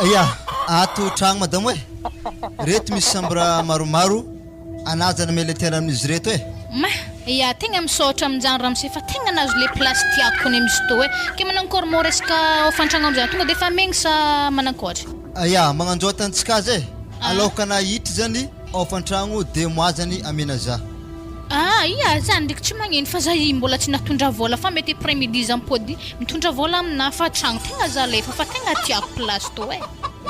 Ya, ato tragno madamo e. Reto misy chambre maromaro, anah zany amela tena amin'izy reto e. Ma, ya tegna misaotra aminjany ramose fa tegna nahazo le place tiako kone misy tô e. Ke manankôry mô resaka hofan-tragno amizany tonga de efa amegny sa manankôry? Ya, magnanjao tantsika azy e. Aloka anah hiditra zany hofan-tragno deux mois zany amena zah. Ah ia zany ndreky tsy magnino fa za i mbola tsy natondra vola fa mety après midi za mipody mitondra vola aminah fa tragno tegna za alefa fa tegna tiako place tô eh.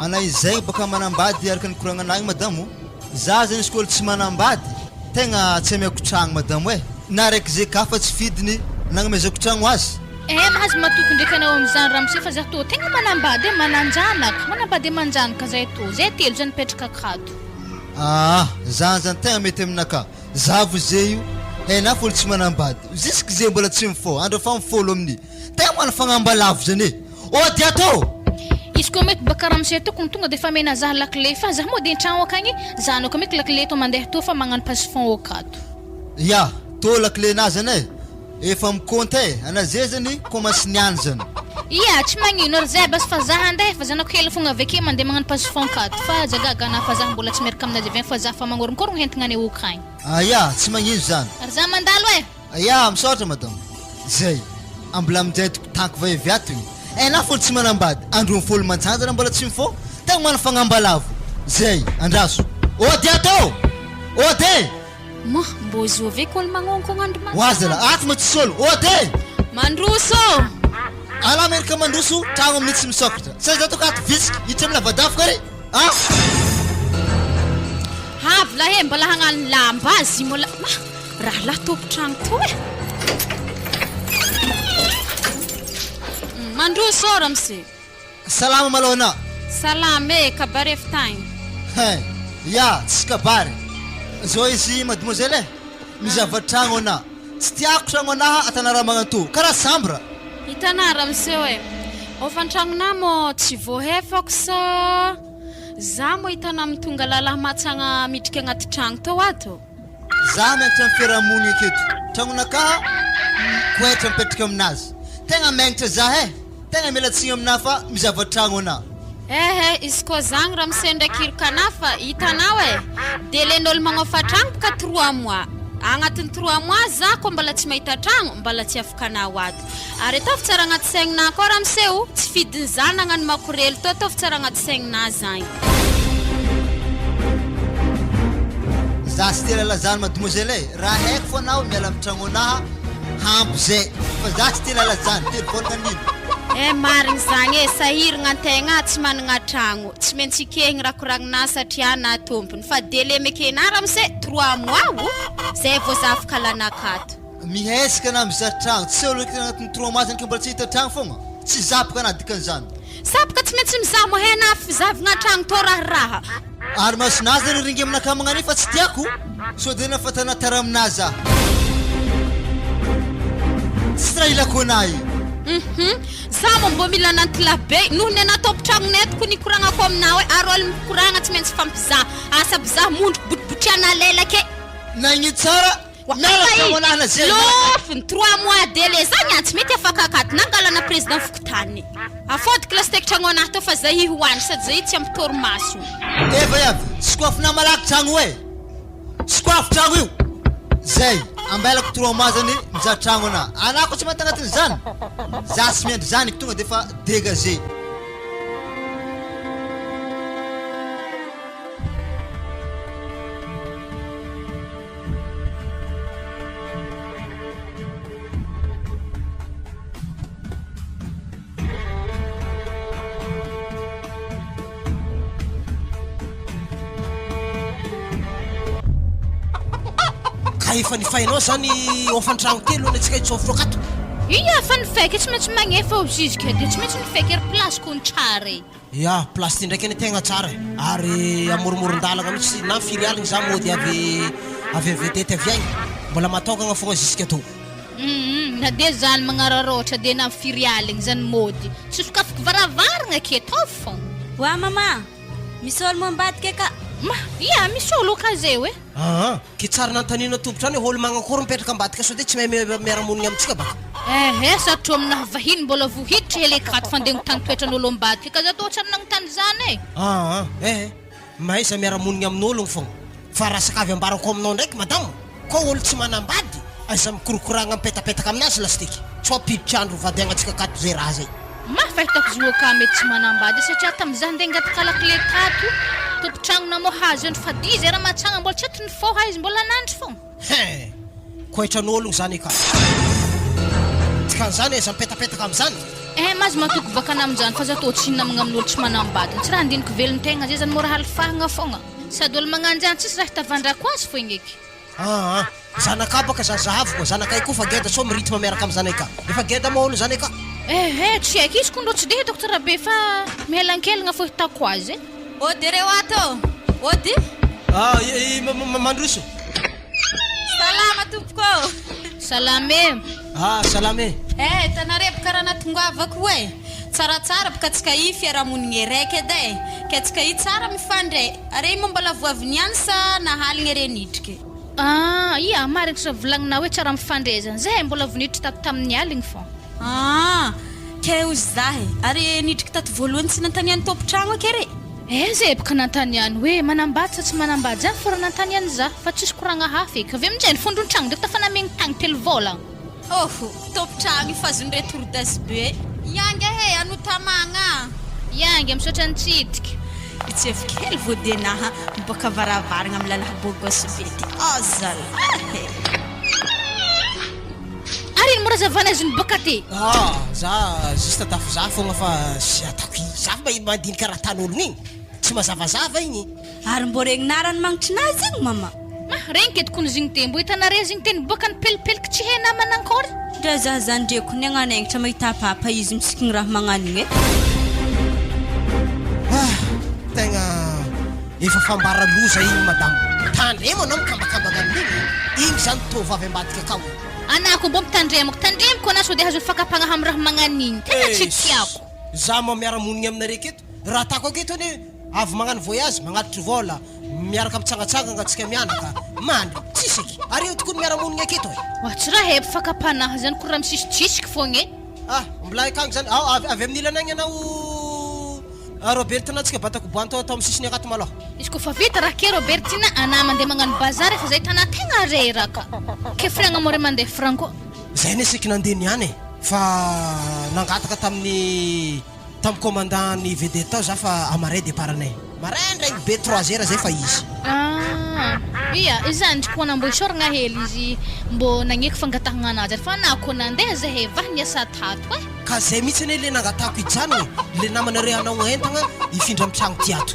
Ana izay baka manambady araka ny koragnanah igny madamo, za zany izy ko olo tsy manambady tegna tsy amiako tragno madamo eh, na raiky ze kafa tsy fidiny nagnomezako tragno azy. Eh mahazo matoky ndreky anao amizany ramose fa za tô tegna manambady eh mananjanaka, manambady amanjanaka zay tô, zay telo zay nipetraka akato. Aa zany zany tegna mety aminakahy. Zavo ze io enah folo tsy manambady jusque ze mbola tsy mifô andro fa mifôlo aminy tegna mana fagnambalavo zany e ody ato. Izy koa mety baka ramose tokony tonga de efa amena zah lakile fa zah moa de antragno akagny zanako mety lakile tô mandeha tô fa magnano passe fond akato. Ya, tô lakile nah zany e. Efa mi-compte e! Ana ze zany commence niany zany. Ia, tsy magnino ary zay basy fa zah handeha fa zanako hely fogna avy ake mandeha magnano passe fond kato fa aza gaga anah fa zah mbola tsy miaraka aminazy avy agny fa zah fa magnôronkôrogno hentigna any okagny. Aia, tsy magnino zany. Ary zah mandalo e! Aia, misaotra madame. Zay, ambola aminjay toko tanko vahivy ato igny. Enah folo tsy manambady, androny folo manjanjana mbola tsy mifô, tegna mana fagnambalavo. Zay, andraso. Ody ato ô! Ody e! Moa mbô zovy eky olo magnonkogno andro Ho azy mantsana. zala, ato ma tsisy olo, ody e! Mandroso ô! Ala Amerika mandroso, tragno amin'io tsy misokatra. Sa izaho toka ato vitsika, hiditra amin'ny lavadavaka ary a! Avy lahy e, mbola hagnano lamba azy mbola ma rahalahy tompon-tragno to e! Mandroso ô ramose. Salama malôha na. Salama e, kabary avy tagny. Hein, ya, tsisy kabary. Zao izy mademoiselle e, mizava tragno anà. Tsy tiako tragno anà atanà raha magnanto, karaha chambre. Hitanà ramose e, hofan-tragnonà mô tsy voahefako sa za mô hitanà mitonga lalahy matsagna midriky agnaty tragno tao ato? Za mianatra am fiarahamonigna aketo. Tragnonakaha mikoetra mipetraka aminazy. Tegna megnatra za eh! Tegna miala tsigny aminah fa mizava tragno anah. Eh eh, izy koa zagny ramose ndraiky irokana fa hitanao eh, délai-n'olo magnofa tragno boka trois mois, agnatin'ny trois mois za koa mbola tsy mahita tragno mbola tsy afaka anao ato, ary ataovy tsara agnaty saignina koa ramose o, tsy fidiny za nagnano makorely tô ataovy tsara agnaty saignina zagny. Za tsy te lala zany mademoiselle e, raha haiko fô anao miala am tragnonaha hampy zay fa za tsy te lala zany, telo volagna nino. Eh marigny zagny e, sahiragna antegna tsy managna tragno, tsy maintsy ikehigny raha koragnina satria na tompony fa délai mekena ramose trois mois o, zay vao za afaka lanaka ato. Mihezaka na mizaha tragno, tsy olo agnatin'ny trois mois zany ke mbola tsy hita tragno fogna, tsy zapaka anah dikan'izany. Saboka tsy maintsy mizaha mo hena fizahavgna tragno tô raha raha. Ary masonah zany ringa aminakahy magnano io fa tsy tiako sao de nafatana tara aminah za. Tsy raha ilako anah io. Hum za mo mbô mila anantilahy be noho ny anah tompon-tragnonay tokony hikoragnako aminah hoe ary ol mikoragna tsy maintsy fampizaha asa mpizaha mondro botribotriana lelaka e. Nagnino tsara Miala fihaonana zay Lofiny, trois mois délai zany an, tsy mety afaka akato, nangalana président fokontany. Afodiko lasiteky tragno anahy tao fa zay hoany sady zay tsy ampy torimaso. Eva iaby, sokoafina malaky tragno e! Sokoafo tragno io! Zay, ambelako trois mois zany mizaha tragno anah. Anah koa tsy mahita agnatin'izany. Za tsy miandry zany tonga defa dégagé. Ka efa nifainao zany hofan-tragno ty aloha antsika hitsofoka ato? Ia, fa nifaiky tsy maintsy magnefa ho zizika dia tsy maintsy nifaiky ary place ko ny tsara e. Ya, place ty ndraiky anie tegna tsara e, ary amoromoron-dalagna mihitsy, na firy aligny za mody avy avy am vedette avy agny, mbola matôkagna fogna jusqu'à tô. Humm na dia zany magnararaotra dia na firy aligny zany mody tsy sokafiko varavaragna aky ataovy fogna. Wa mama, misy ôlo ambadika aka. Ma, ia misy ôlo aka zeo e. Aa, ke tsary nanontaniana tompon-trano hoe ôlo magnakôry mipetraka ambadika sao de tsy mahay miara-monigny amintsika baka. Ehe, satro aminahy vahiny mbola vo hiditra hely akato fa ndeha notany toetran'olo ambadika ka za toa ohatrany nagnontany zany e. Aa eh, mahaiza miara-monigna amin'ologno fogna fa raha sakavy ambarako aminao ndraiky madama, koa olo tsy manambady aiza mikorokoragna mipetapetaka aminazy lastiky, tsy hampiditra andro vadiagnatsika akato zay raha zay. Mafy fahitako izy io ka mety tsy manambady satria tamin'izaho ndeha hangataka lakile tato, tompon-tragno namoha azy andro fady izy raha mahatsagna mbola tsy ato nifoha izy mbola nandry fogna. He! Koetran'ologno zany ka. Dikan'izany aiza mipetapetaka amizany? Eh mazy matoky bakana aminjany fa za tô tsy hinamagna amin'olo tsy manambady tsy raha andiniko velon-tegna zay zany mora halifahagna fogna sady olo magnanjany tsisy raha hitavandrako azy fogna eky. Aa zanakà baka za zahaviko zanakay koa fa geda sao mi-rythme miaraka am zanay ka efa geda moa olo zanay ka. Ehe tsy haiko izy koa ndrô tsy de hitako tsara be fa mihelankelagna fô hitako azy e. Ody reo ato ô! Ody! Ah i mandroso. Salama tompoko ô! Salama e! Ah salama e! Eh hitanareo boka raha natongavako e! Tsaratsara boka tsika i fiarahamonigny raiky edy e! Ke tsika i tsara mifandray! Are i moa mbola voa avy niany sa nahaligny are nidriky? Ah ia marigny sa volagninao hoe tsara mifandray zany, zahay mbola vo niditra tato tamin'ny aligny fô. Ah! Kay ozy zah e! Ary nidriky tato voalohany tsy nantanian'ny tompon-tragno aky re? Aiza e bka nantaniany hoe manambady sa tsy manambady zany fô raha nantaniany zah fa tsisy koragna hafa e! Ka avy aminjay ny fondron-tragno ndraiky tafanamegny tagny telo vôlagna. Oho! Tompon-tragno io fa azon'ny retour das be. Ianga he! Ano tamagna a! Ianga, misaotra nitsidika. Itsefo kely vao de naha miboaka varavaragna am lalahy beau gosse be ty. Oh zalahy e! Ary ino moa razavana izy niboaka ty? Ah, za juste tafo za fogna fa sy ataoko i, za fa mandinika raha ataon'ologno igny, tsy mazavazava igny. Ary mbô regninà ranomangitrinazy igny mama? Ma, regniky edy kony zigny te, mbô hitanare zigny te niboaka nipelipeliky tsy hay na manankôry. Ndra za zany ndreko niagnanengitra mahita papa izy misikigny raha magnano igny e. Ah, tegna efa fambara loza igny madama. Tandremo anao mikambakambagna amin'igny, igny zany tovovavy ambadika akao igny. Anah ko mbô mitandremako, tandremiko anah sao de azon'ny fakam-pagnahy am raha magnan'igny, tegna tsy tiako. Za moa miara-monigny aminareo aketo, raha atako aketo anie avy magnano voyage, magnatitry vôla, miaraka mitsangatsangana antsika mianaka, mandry, tsisy eky. Ary eo tokoa ny miara-monigny aketo e. Oa tsy raha heb fakam-panahy zany ko raha misisitrisiky fogna e. Ah, mbola akagny zany, ao avy avy amin'ny ilany agny anao Robertina antsika batako boanto atao amin'ny sisiny akato malôha. Izy koa fa vita raha ke Robertina anah mandeha magnano bazary efa zay tanà tegna reraka. Ke fragna more mandeha franco. Zay anie saika nandeha niany e, fa nangataka tamin'ny tamin'ny commandant ny vedette tao za fa amaray départ anay. Maraindraigny be trois heures zay fa izy. Ah! Ia, izany ndry koa na mbô isaoragna hely izy mbô nagneky fangatahagna anazy ary fa na koa nandeha zahay vaha niasa tato eh. Ka zay mihitsy anie le nangatahako hijanona e, le namanareo hanao entagna hifindra am tragno ty ato.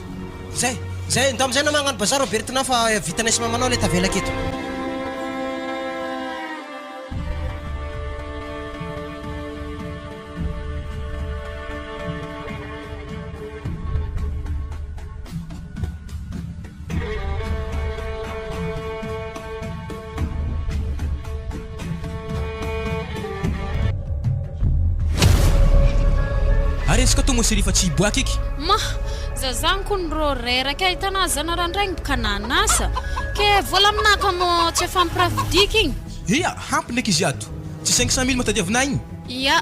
Zay, zay, ndao amizay nama hagnano bazary Robertina fa vitanay sy mamanao le tavela aketo. Ary resaka to moa chérie fa tsy hiboaka eky. Ma, za zany kony rô reraka e, hitanà zana randraigny boka nanasa, ke vola aminà ka mô tsy efa ampiravidiky igny. Ia, hampy ndraiky izy ato. Tsy 500 mille matadiavinà igny? Ia.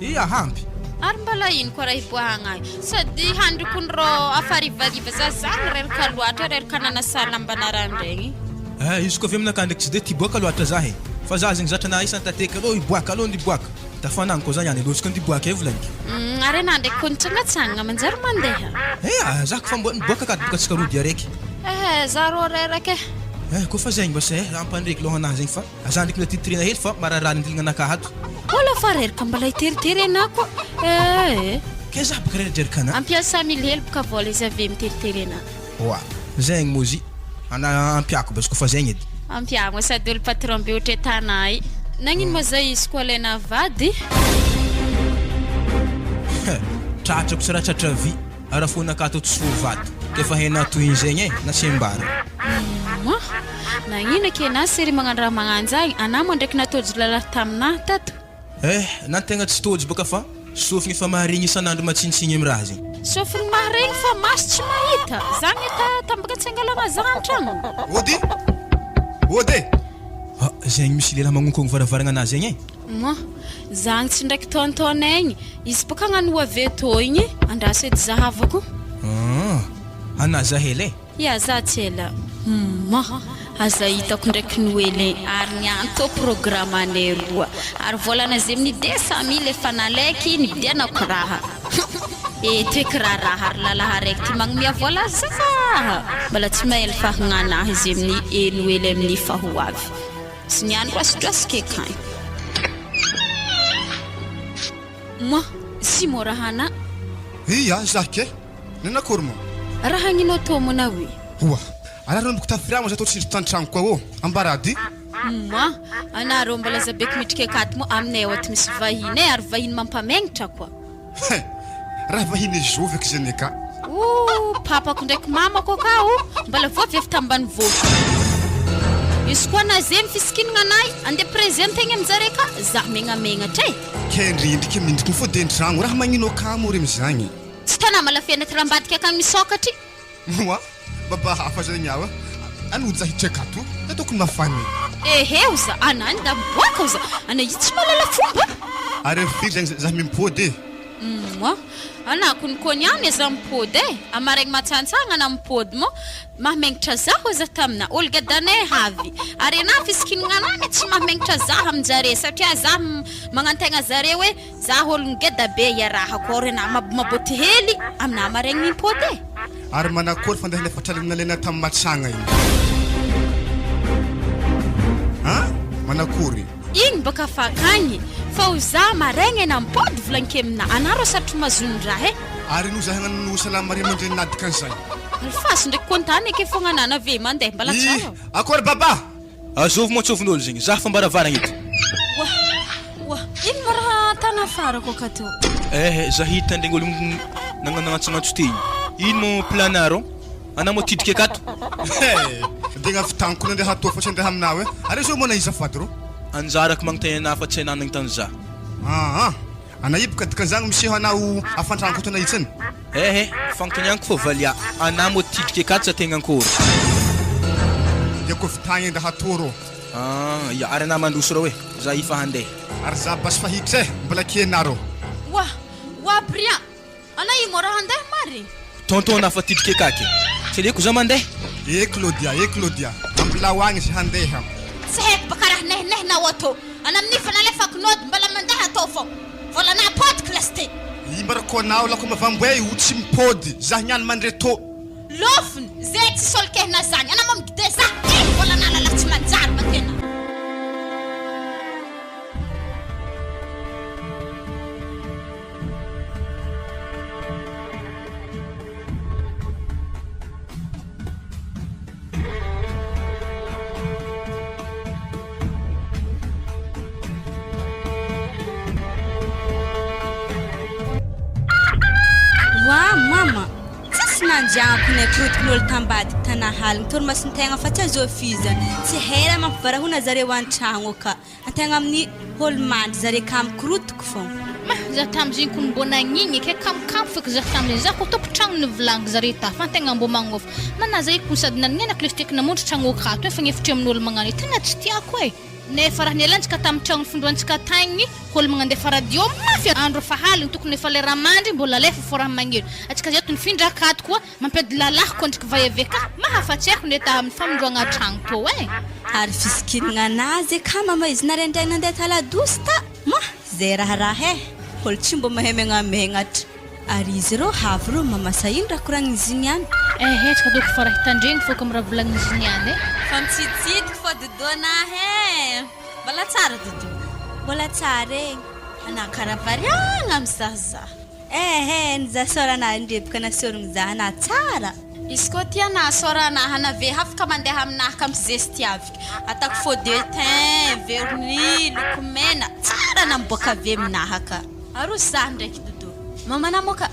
Ia, hampy. Ary mbala ino koa raha hiboahagna ahy? Sady handriko ny rô afa harivariva za zany reraka loatra, reraka nanasa lamba narandraigny. Eh, izy koa avy aminakahy ndraiky tsy de tia hiboaka loatra za e. Fa za zegny zatra na isan-tateky alô hiboaka, alô ndiboaka. Tafanagny koa za niany alô tsika ndiboaka e volagniko. Humm, ary anah ndraiky koa nitsangatsangana manjary mandeha. Eh, za koa fa mbô niboaka akato boka tsika roa dia araiky. Eh, za rô reraka e. Eh, koa fa zegny mba se ampandreky lôhanah zegny fa. Aza ndriky mila titrena hely fa mararary ny lignanakahy ato. Mbola fa reraka mbola hiteritery anah koa eh. Kay za baka reradreraka anah. Ampiasa mily hely boka vola izy avy miteritery anah. Oa, zegny moa zy ana ampiako basy kofa zegny edy. Ampiagno sady olo patron be ohatry tanà i. Nagnino moa zay izy koa alaina vady? Tratrako tsy raha tratra vy. Ara fona ka atao tsy ho vato. K'efa hainà tohiny zegny e, na tsy ambara. Humm nagnino ke na sery magnano raha magnanjagny anah moa ndraiky natojo lalahy taminah tato. Eh na tegna tsy tojo bôka fa sofigny efa maharegny isan'andro matsinitsigny am raha zegny. Sofigny maharegny fa maso tsy mahita, zagny ta tambaka tsy angalana zah antragno. Ody! Ody e! Ah zegny misy lehilahy magnonkogno varavaragna anah zegny e. Moa, zagny tsy ndraiky tonton egny, izy boka agnano ho avy etoa igny, andraso edy zahavako. Aa, anà za ela e. Ya za tsy ela. Humm, aza hitako ndraiky noely e, ary niany tô programme anay roa, ary volana ze amin'ny 200 mille efa nalaiky nividianako raha. Humm, eto eky raharaha ry lalahy araiky ty magnomia vola za, mbola tsy mahay fahagnana ahy ze amin'ny e noely amin'ny fa ho avy. Tsy niany roasodroasika ekagny. Moi, si mo raha na. Ia, za ke. Nanakory moa? Raha gny auto mo na hoe. Oa, ary nanomboka tafira moa za tô tsindry tan-tragno koa ô, ambarady. Moi, anareo mbola za beky mitrika akato moa aminay ao ato misy vahiny e, ary vahiny mampamengnitra koa. He! Raha vahiny zovy aky zegny ka. Ooh, papako ndraiky mamako akao mbola vao avy avy tambanivolo. Izy koa na zegny fisikinagna anahy andeha presente egny aminjare ka za megnamegnatra e. Kendrindriky mindriky mifody an-tragno raha magnino akamo re mizagny. Tsy tanà malafena ty raha ambadika akagny misokatry. Moa baba hafa zay ny ahy ano za hitraka ato da tokony mafana e. Ehe oza ana any da miboaka oza ana io tsy mahalala fomba. Ary amy firy zagny za mimpody e. Moa ana konikony ihany aza mipody e amaregny matsantsagna ana mipody moa mahamengnitra zaho aza tamina olo gadanay havy ary ana fisikinagna anany tsy mahamengnitra zaho aminjare satria za magnantegna zare hoe Za olo ngeda be iarahako ao re na mabomabôty hely aminà maregny mimpôdy e. Ary manakory fandehana efatralina nalaina tam matsagna igny an? Manakory? Igny bôka afaka agny fa ho za maregny e nampôdy volankemina anà rô sarotry mazon-draha e. Ary ino za hagnano salama maria aman-dreny nadikan'izany? Alifaso ndraiky kontany ake fogna anà na ve mandeha mbala Ih! tsara. Akory baba! Azovy moa tsofin'olo zegny, za fambaravara eto. Oa! Oa! Ino moa raha tana afarako akato? Eh, za hitandregny olo nagnantsognantso teny. Ino moa plan-nareo? Anao moa tidriky akato? Eh! Degna fitaniko nandeha hatao fa tsy andeha aminao eh! Are zao moa na iza fady rô? Anjarako magnontany anah fa tsy anah nagnontany za. Aa! Ana hiboka dikan'izany miseho anao afantrano kotona itsiny. Eh eh, fagnontaniako fô valia, anah mô tidriky akato sa tegna ankôry? Dia ko vitagny nda hatoro. Ah, ya ary anah mandroso reo eh, za efa handeha. Ary za basy fa hiditra eh, mbola akia nareo. Oa, oa Brian, anah io mô raha handeha marigny? Tonton anah fa tidriky akaky, tsy aleoko za mandeha? Eh Claudia, eh Claudia, ambilao agny izy handeha. Tsy haiko baka raha nehinehina ao atô, anah amin'io fa nalefako nody mbola mandeha atô fô. Vola nampodiko lasite. Imbarako anao lako mavamboe o tsy mipody zah niany mandre tô. Lofiny ze tsy solkehina zany ana moa migide zah eh vola nalala tsy manjary ma tena. Wa mama, tsisy nanjiako ny akotikin'olo tambadiky tanahaligny torimason-tegna fa tsy azo fizana, tsy hela mampivarahona zareo an-tragno ka. Antegna amin'ny olo mandry zare kamo korotiko fogna. Ma, za tamzigny ko mbô nagnigny ke kamokamo feky za tamzigny, za ko tompon-tragno nivolagny zare ta fa antegna mbô magnôfa, ma na za io ko sady nanignenako lesy tiako namonjy tragno akato e fa gn'efitry amin'olo magnano io tegna tsy tiako e, nefa raha nialantsika tamin'ny tragno fondroantsika tagny olo magnandefa radio mafy andro efa haligny tokony efa lera mandry mbola alefa fô raha magneno, atsika zay nifindra akato koa Mampiady lalahy kondriky vaheve ka mahafatsy ahy ny eta amin'ny famindroagna tragno tô eh. Ary fisikinagna anazy e ka mama izy naraindraigny nandeha taladosy ta ma zay raharaha eh olo tsy mbo mahay megnamegnatra ary izy rô havy rô mama sa ino raha koragn'izy niany. Ehe tsika doko fa raha hitandregny fôka am raha volagnizy niany eh. Fa mitsiditsidika fô dodo anahy eh! Mbola tsara dodo? Mbola tsara eh! Anah karaha variagna mizahazaha. Eh eh ny sôrana ndreboka na sôrogno zah na tsara. Izy koa tia na sôrana hana ve afaka mandeha aminahy ka mizestiaviko atako fond de teint, vernis, lokomena, tsara na miboaka avy aminahy ka. Aroso zah ndraiky dodo. Mamana moa ka.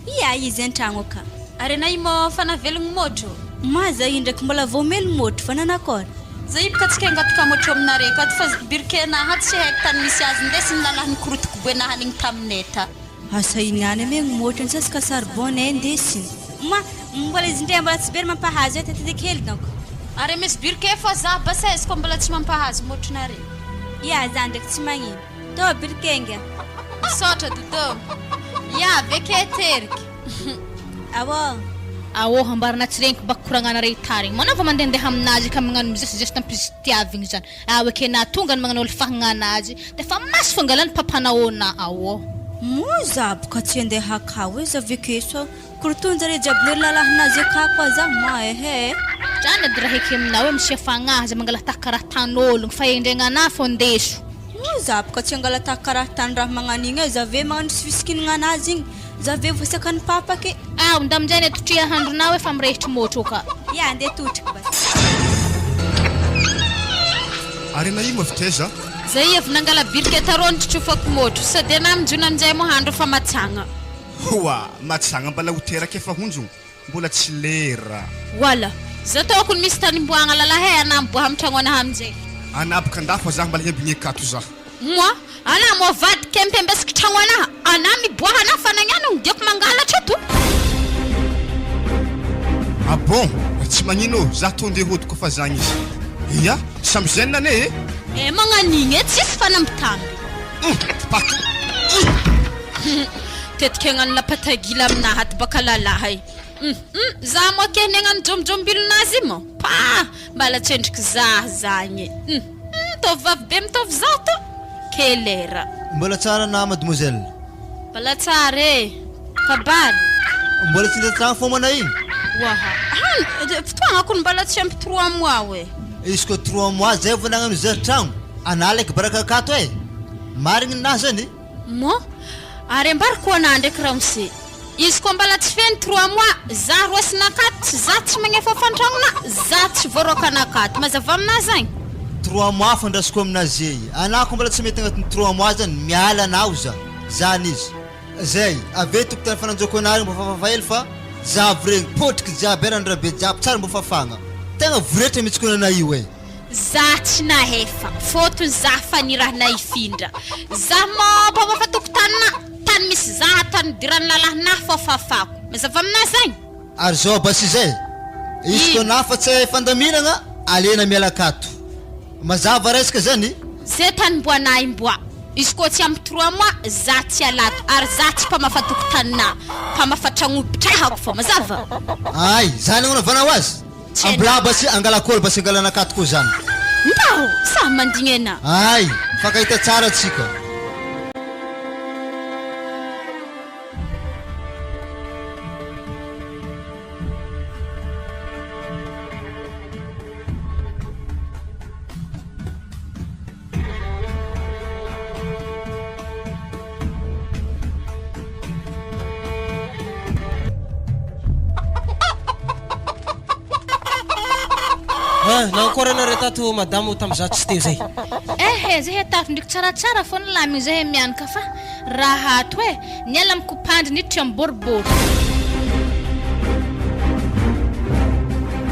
Ia izy antragno ka. Ary anah io moa fa navelogno môtro. Ma zah io ndraiky mbola vao mely môtro fa nanakôry. Zah io boka tsy hangataka môtro aminareo ka fa birike-nahy ato tsy haiko tany misy azy ndesigny lalahy nikorotiko boe nahy anigny taminay ta. Asa iny ihany ame gny môtro antsasaka charbon ne ndesiny. Ma, mbola izy ndray mbola tsy very mampahazo e tete kely donc. Ary misy briquet fa za basa izy koa mbola tsy mampahazo môtronareo. Ia, za ndraiky tsy magnino. Tô birikenga. Misaotra Dodo. Ya avy ake teriky. Aô. Aô ambarana tsy regniko baka koragnanare tary igny. Manao va mandehandeha aminazy ka magnano mizesizesy tampizitiavigny zany. Ao eke nahatonga ny magnano olo fagnanazy de fa masy fangalany papanao na ao. Moa za boka tsy andeha akao e za avekeo sao korotonjare jiaby lery lalahinazy akao koa za ma ehe. Zany edy raha eke aminao hoe misia fagnahy za mangala tahaka karaha tan'ologno fa endregnanah fô ndeso. Moa za boka tsy angala tahaka karaha tany raha magnan'igny e za ve magnano tsy fisikinagna anazy igny za ve voasakan'ny papa ke. Ao nda aminjay ne totria ahandronao e fa mirehitry môtro ka. Ya ndeha totriko bas. Ary anah io avy taiza? Zay avy nangala birika tarô nitrotrofako môtro sady anah aminjona aminjay moa handro fa matsagna. Hoa! Matsagna mbala ho teraka efa honjo mbola tsy lera. Wala! Za tokony misy tany imboagna lalahy e anah miboaha am tragno anah aminjay. Anah boka andafy fa zah mbala hiambigny akato zah. Moa! Anah moa vadiko ke mipembesiky tragno anah, anah miboaha anah fa nagnano gnodiako mangalatra eto. Ah bon! Tsy magnino ô, zah tô ndeha hody koa fa zagny izy. Ia! Samy jeune anie e! Eh magnan'igny e, tsisy fanambitamby. Hum! Pato! Hum! Tetika hagnano lapatagila aminahy ato baka lalahy. Hum! Hum! Zah moa ke ny hagnano jomjombilonazy io moa? Pah! Mbala tsy endriky zah zagny e. Hum! Hum! Tovovavy be mitovy zah to. Kelera. Mbola tsara na mademoiselle? Mbola tsara e! Kabary. Mbola tsy nita tragno fomana igny? Waha. Han, fotoagna kony mbola tsy ampy trois mois oe. Izy koa trois mois zay vao nagnano zary tragno, anah laiky baraka akato e! Marigny ninahy zany? Mon, ary ambarako ho anah ndraiky ramose, izy koa mbala tsy feno trois mois, zah roasinakato, tsy zah tsy magnefa hofan-tragnonah, zah tsy voaroakanakato, mazava aminah zagny? Trois mois fandrasiko aminazy ey, anah koa mbola tsy mety agnatin'ny trois mois zany, miala anah za, zany izy. Zay, avy eo tokotany fananjoko anah regny mba fafafa hely fa zavo regny, potriky jiaby eran'ny rabe jiaby tsary mba fafagna. Tegna voretra mitsy kony anah io e. Za tsy nahefa, fôtony za fa nirahina hifindra. Za mampamafa tokotaninà, tany misy za, tany idiran'ny lalahinà fô fafako. Mazava aminà zagny? Ary zao basy izay, izy koa Ino? nafa tsy hay fandaminagna, alena miala akato. Mazava resaka zany? Ze tany mboa nahy mboa. Izy koa tsy ampy trois mois, za tsy alato ary za tsy mpamafa tokotaninà, mpamafa tragno ipitrahako fô. Mazava? Ay, zany agnanaovanao azy? Ambilà basy angala kôly basy angalana akato koa zany. Ndao samy mandigny anà. Ay, mifankahita tsara tsika. Ah, nankory anareo tato madamo tamin'izaho tsy teo zay? Ehe, zay atafy ndriky tsaratsara fô ny lamigny zahay mianaka fa raha ato e, niala amy kopandry niditry amy boribory.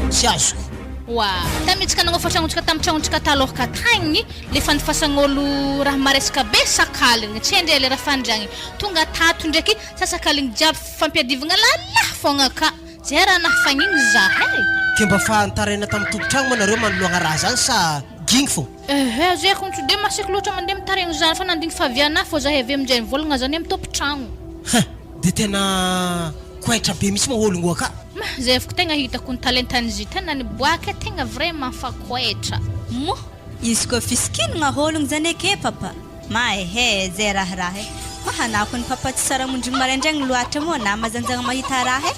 Tsy azoko. Oa, tamintsika nagnofa tragnontsika tamy tragnontsika talôha tagny, Le fandifasagn'olo raha maresaka be sakaligny tsy haindre le raha fandragny tonga tato ndraiky sasakaligny jiaby fampiadivagna lalah fogna ka zay raha nahafagnigny zah e. Ke mba fa nitaraina tamin'ny tompon-tragno moa nareo manoloagna raha zany sa gigny fô? Ehe zay kony tsy de masiaka loatra mandeha mitaraigny zany fa nandigny fahavianah fô zahay avy aminjay nivôlagna zany amy tompon-tragno. Hein! De tena koaitra be mihitsy moa ologno aka. Mah zay avy ko tegna hitako ny talentan'izy tegna niboaka tegna vraiment fa koaitra. Moa Izy koa fisikinagna hôlogno zany eke papa. Ma ehe zay raha raha e. Ma hanako ny papa tsy tsara mondrigny maraindraigny loatra moa na mazanjagna mahita raha e.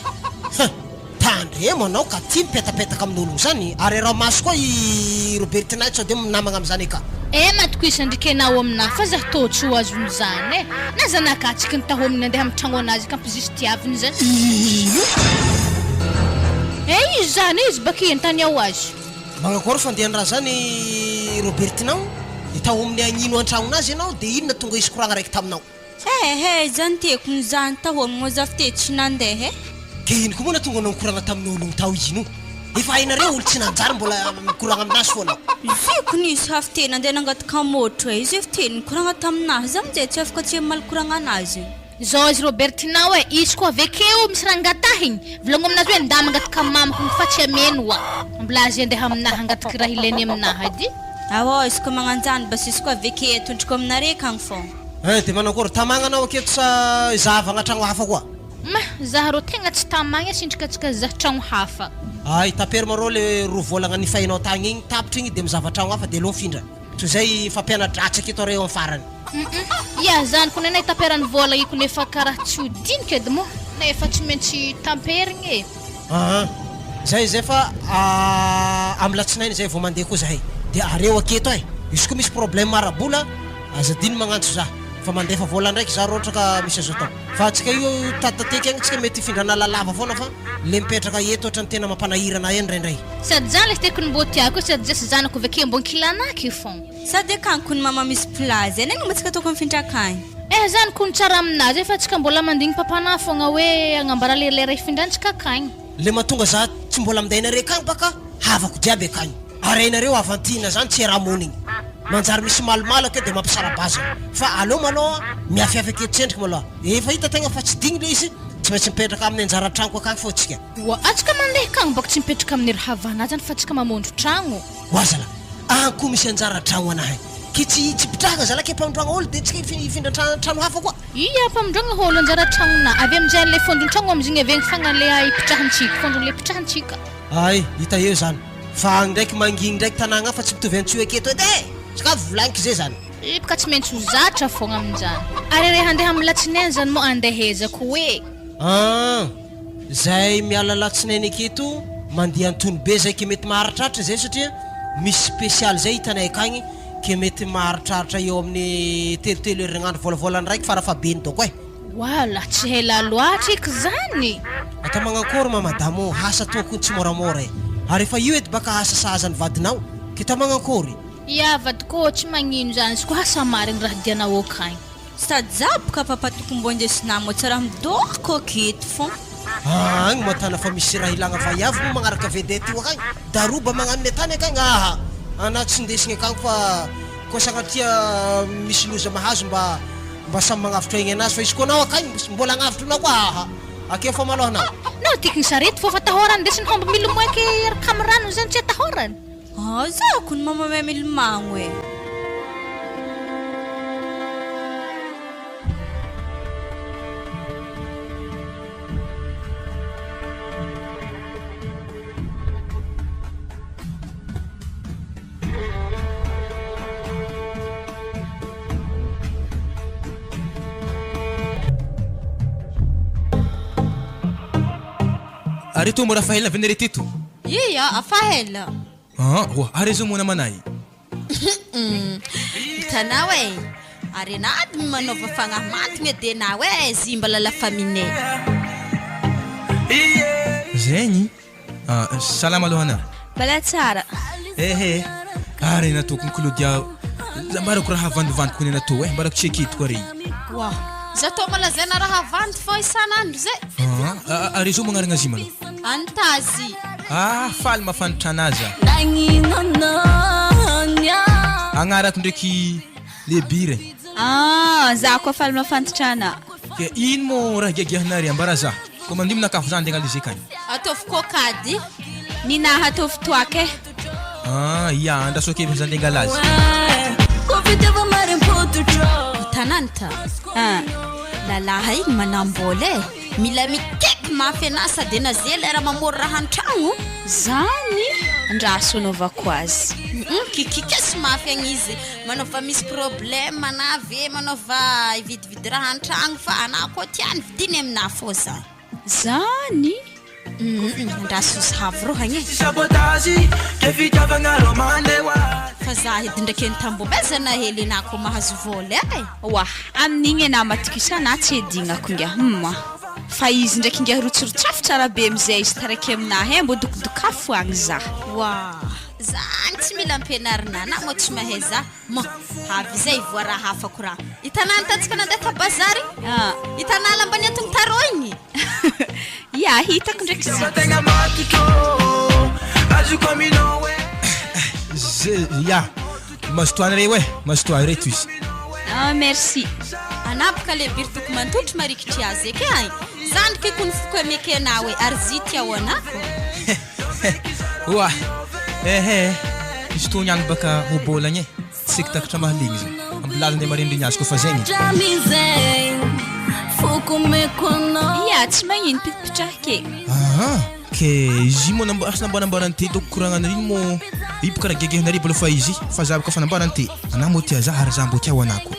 Huh! Tandremo anao ka tia mipetapetaka amin'ologno zany ary araho maso koa i Robertinah sao dia minamagna amizany eka. Eh matokisa ndriky enao aminah fa zah tô tsy ho azon'izany eh! Na zanakah tsiky ny tahominy andeha amin'ny tragno anazy ka ampizisitiaviny zany. Ino? Eh izy zany izy baky entany ao azy. Manakory fandehan'ny raha zany Robertinao? De tao amin'ny agnino antragnonazy ianao de inona tonga hisy koragna raiky taminao? He he zany tiako ny zany tao aminao za f'te tsy nandeha e. Ke ino koa moa natonga anao nikoragna tamin'ologno tao ino? Efa hainareo olo tsy nanjary mbola mikoragna aminazy fô anao. Ziko nisy hafa te nandeha nangataka môtro e, izy f'te nikoragna taminahy za amizay tsy afaka tsy hamaly koragna anazy. Zao izy Robertina oe, izy koa avekeo misy raha angatahiny, volagno aminazy hoe nda mangataka mamako igny fa tsy ameno oa, mbola azy andeha aminahy hangataky raha ilainy aminahy edy. Aô, izy koa magnanjany basy izy koa aveke atondroko aminare akagny fô. Hein, de manakôry, tamagna anao aketo sa izahavagna tragno hafa koa? Ma, za rô tegna tsy tamagna e sindrikatsika za tragno hafa. Hay, tapero ma rô le roa vôlagna nifahinao tagny igny, tapitra igny de mizava tragno hafa de aleo mifindra. Toy izay fampiana-dratsy aketo areo am farany. Hum ya zany ko nenay taperany vola io ko nefa karaha tsy ho dinika edy moa na efa tsy maintsy tamperigny e. Aa zay zay fa am latsinainy zay vao mandeha koa zahay de areo aketo eh izy koa misy problème ara-bola aza adino magnantso za fa mandefa vola ndraiky za raha ohatra ka misy azo atao fa atsika io tatitateka agny tsika mety hifindrana lalava foana fa le mipetraka eto ohatrany tena mampanahirana ahy indraindray. Sady zany le tiako ny mbô tiako io sady zay sy zanako avy ake mbô ankilan'aky io fôgna. Sady akagny kony mama misy plage any angamba tsika tokony mifindra akagny. Eh zany kony tsara aminazy eh fa tsika mbola mandigny papanah fogna hoe agnambara le lera hifindrantsika akagny. Le mahatonga za tsy mbola minday anareo akagny baka havako jiaby akagny ary hainareo havantina zany tsy iaraha-monigny manjary misy malomalo akeo de mampisara-bazana fa aleo malôha miafiafy aketo tsendriky malôha efa hita tegna fa tsy digny le izy tsy maintsy mipetraka amin'ny anjara tragnoko akagny fô tsika. Oa atsika mandeha akagny baka tsy mipetraka amin'ny ry havana zany fa tsika mamondro tragno. Oa zalahy, agny koa misy anjara tragno anahy ke tsy tsy mpitranga zalahy ke mpamindroagna olo de tsika hifindra tragno hafa koa. Ia mpamindroagna olo anjara tragnona, avy amizay le fondron-tragno amizigny avy agny fagna le hipitrahantsika, fondron le hipitrahantsika. Ay, hita eo zany, fa agny ndraiky mangigny ndraiky tanagna fa tsy mitovy antsoy aketo edy e! Sakafo volagniko zay zany. Ip ka tsy maintsy ho zatra fogna aminjany. Ary re handeha am latsinainy zany moa andehezako hoe. An! Zay miala latsinainy aketo mandeha antony be zay ke mety maharitraritra zay satria misy spécial zay hitanay akagny ke mety maharitraritra eo amin'ny telotelo herignandro vôlavôlany raiky farafahabeny dônko eh. Wala, tsy ela loatra eky zany. Atao magnakôry ma madame ô, asa tokony tsy môramôra eh. Ary efa io edy baka asa sahaza ny vadinao, ke atao magnakôry? Ia vadiko ô, tsy magnino zany, izy koa asa marigny raha dianao akagny. Sady za boka papa tokony mbô indesinà mô tsy raha midôko aketo fô. Agny moa tana fa misy raha ilagna vaiavy moa magnaraka vedette io akagny, daroba magnano ny atany akagny aha anah tsy ndesigny akagny fa koa sagnatria misy loza mahazo mba mba samy magnavotra aigny anazy fa izy koa anao akagny mbola agnavotra anao koa aha akeo fô malôha anao. Nao tiky ny sarety fô fa atahorany ndesiny homby milimoeky iaraka amy rano zany tsy atahorany. Ah za kony mama mahay milomagno e. Ary toa mora fahelina ve nareo teto? Ia, afaela. Aa oa ary zao moa namanay. Hitanao e! Ary enady no manaova fagnahy mantogna de enao e zimba la la famille. Zegny ah, salama aloha ana. Mbala tsara. Ehe, ary nataoko ny Claudia, za mbarako raha havandivandiko ny natao eh, mbarako tsy eketo koa rey. Oa, za tô malazaina raha havandy fô isan'andro zay. Aa, ary zao magnarigna azy malôha. Antazy. Ah, faly mahafantra anazy ah. Agnarako ndraiky Lebira e. Ah, za koa faly mahafantatra ana. Ke ino mo raha giagiahinare ambara za? Ko mandio minakafo za andeha agnalize akagny. Ataovy kokady. Ninaha ataovy toaka e. Ah, ia andraso kely fa za andeha angala azy. Hitananta. Ah. Lalahy igny manambola e. Mila mikaiky mafy anazy sady ena ze lera mamory raha antragno. Zany? Andraso anaovako azy. Hum kikikesy mafy agny izy. Manaova misy problème ana ve manaova hividividy raha antragno fa ana koa tiany vidiny aminah fô zany. Zany? Hum andraso zahavo rô agny e. Fa za edy ndraiky nitambombezana hely enah koa mahazo vôla e. Oah, amin'igny enah matokisa anah tsy edignako ingahy hum fa izy ndraiky ingahy rotsirotsafo tsara be amizay izy taraiky aminahy eh mbô dokodokafo agny zah. Oah, zany tsy mila ampianarina anah moa tsy mahay zah ma avy izay voa raha hafa ko raha hitanah ny tantsika nandeha ta bazary igny Ah. hitanah lamba niantogno tarô igny Ya, hitako ndraiky izy. Ze, ya, mazotoa anareo e, mazotoa ireto izy. Ah, merci. Anabaka le biry toko mantotry marikitry azy eky ay. Zandriky kony foko emeke anao e, ary zy tia ho anako. Oa, ehe. Izy tô niany baka hôbôlagna e, tsy eky takatra mahalegny zany. Ambilala ndeha marendregny azy koa fa zegny e. Ia, tsy magnino pitipitraha ke. Aa, ke izy moa namba asa nambarambarany te doko koragnana igny mô io boka raha gegehinareo mbola fa izy fa za boka fa nambarany te anah mô tia za ary za mbô tia ho anah koa.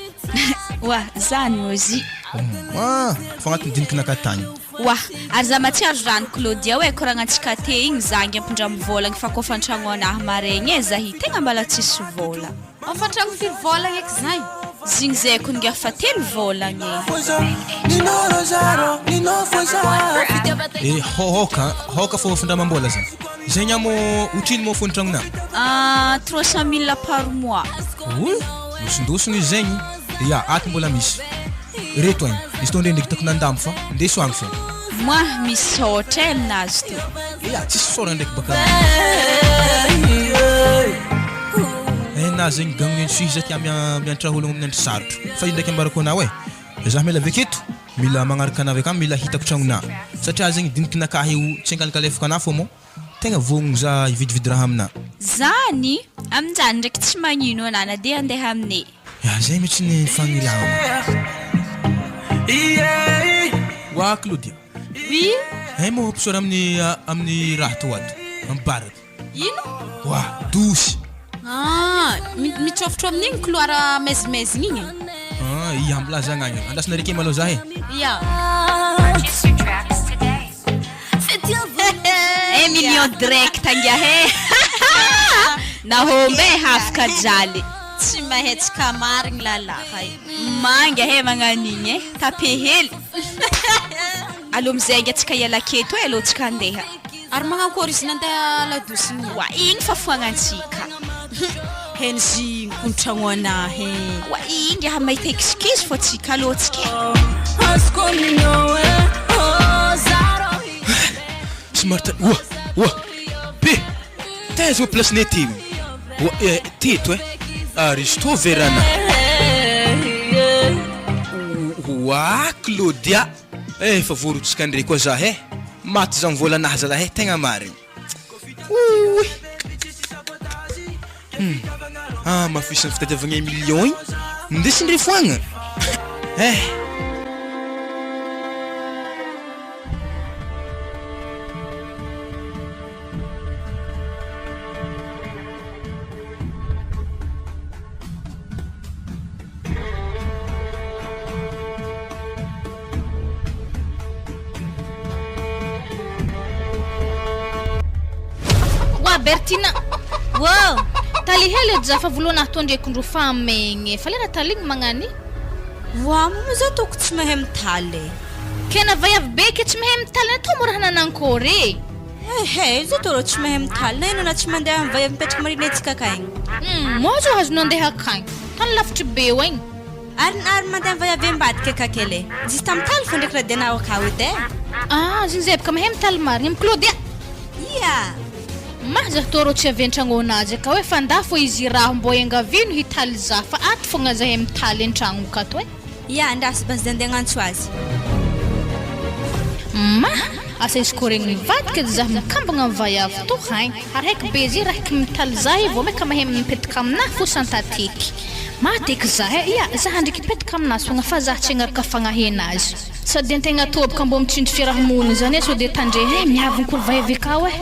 Oa, zany Ozzy. Oa, fa agnatin'ny dinikinakahy tagny. Oa, ary za matsiaro rano Claudia oe koragnantsika te igny za angy ampindramo vôla gny fa kôfa antragno anahy maregny e zahy tegna mbala tsisy vôla. Ao fa antragno firy vôlagna eky zay? Zigny zay kony ngiahy fa telo vôlagna e. Eh, hôka, hôka fô findramam-bôla zany. Zegny amo otrino mô fon-tragnonà? Ah, 300 mille par mois. Oy, losondosogno izy zegny. Ya, ato mbola misy. Reto agny, izy tô ndrendriky hitako nandamo fa ndeso agny fô. Moi, misaotra e aminazy tô. Ya, tsisy fisaorana ndraiky baka Eh, na zegny gagnon'ny Suisse za tia miantra ologno amin'ny andro sarotro. Fa ino ndraiky ambarako anao e? Za miala avy aketo, mila magnaraka anah avy akany, mila hitako tragnonah. Satria zegny dinikinakahy io tsy ankalinkalefaka anah fô mô tegna vognogno za hividividy raha aminah. Zany? Aminjany ndraiky tsy magnino anah na de andeha amine. Ya zay mihitsy ny fagniriagna. Wa Claudia. Oui. Hay moa mpisaora amin'ny amin'ny raha tô ato, amin'ny bar ato. Ino? Wa, douche. Ah, mitsôfotro amin'igny couloir maizimaizigny igny e. Ah, ia milaza agny. Andrasana reke malôha za e. Ia. Un million direct angiahy e. Nahomby e hafaka jaly. Tsy mahetsika marigny lalahy e. Manga he magnano igny e. Tape hely. Alô amizay ange antsika hiala aketo e, alô antsika handeha. Ary magnankory izy nandeha ladosy igny? Oa, igny fa foagnantsika. Henjy kontragno anahy e. Oa, igny raha mahita excuse fô tsika, alô antsika e. Somary ta- oa, oa, be, taiza oa place-nay teo igny? Oa, eh, teto eh, ary izy tô verana. Oa, Claudia, eh, efa voarotsaka ndray koa zah eh, maty zah mivôlanahy zalahy eh, tegna marigny. Oy! Hum, ah, mafisan'ny fitadiavagna million igny, mindesindre foagna. Eh. Wa Bertina. Wow. Tali hely edy za fa voalohany aho tondreko ndro fa megny. Fa lera taligny magnany. Wa moa za toko tsy mahay mitaly e. Kena vaiavy be ke tsy mahay mitaly natao moa raha nanankory e. Ehe, za tô rô tsy mahay mitaly na enao na tsy mandeha amin'ny vaiavy mipetraka marina antsika akagny. Hum, moa zao azonao andeha akagny. Tany lavitry be eo agny. Ary ary mandeha amin'ny vaiavy ambadika aka kely e. Juste mitaly fô ndraiky raha dianao akao edy e. Ah, zegny zay bôka mahay mitaly marigny amy Claudia. Ia. Mah za tô rô tsy avy an-tragnon'azy akao e fa ndà fô izy raho mbô iangavino hitaly za fa ato fogna zahay mitaly an-tragno akato e. Ia, andraso base za ndeha agnantso azy. Ma, asa izy koa regny mivadika edy zah mikambagna am vaiavy to hain, ary haiko be izy raha mitaly zah io vao maika mahay mipetaka aminah fo santateky. Maty eky zah eh, ia zah ndreky hipetaka aminazy fogna fa zah tsy agnaraka fagnahy anazy. Sady antegna toboka mbô mitsindry fiarahamonina zany eh sao de tandre eh miavogno koa vaiavy akao eh.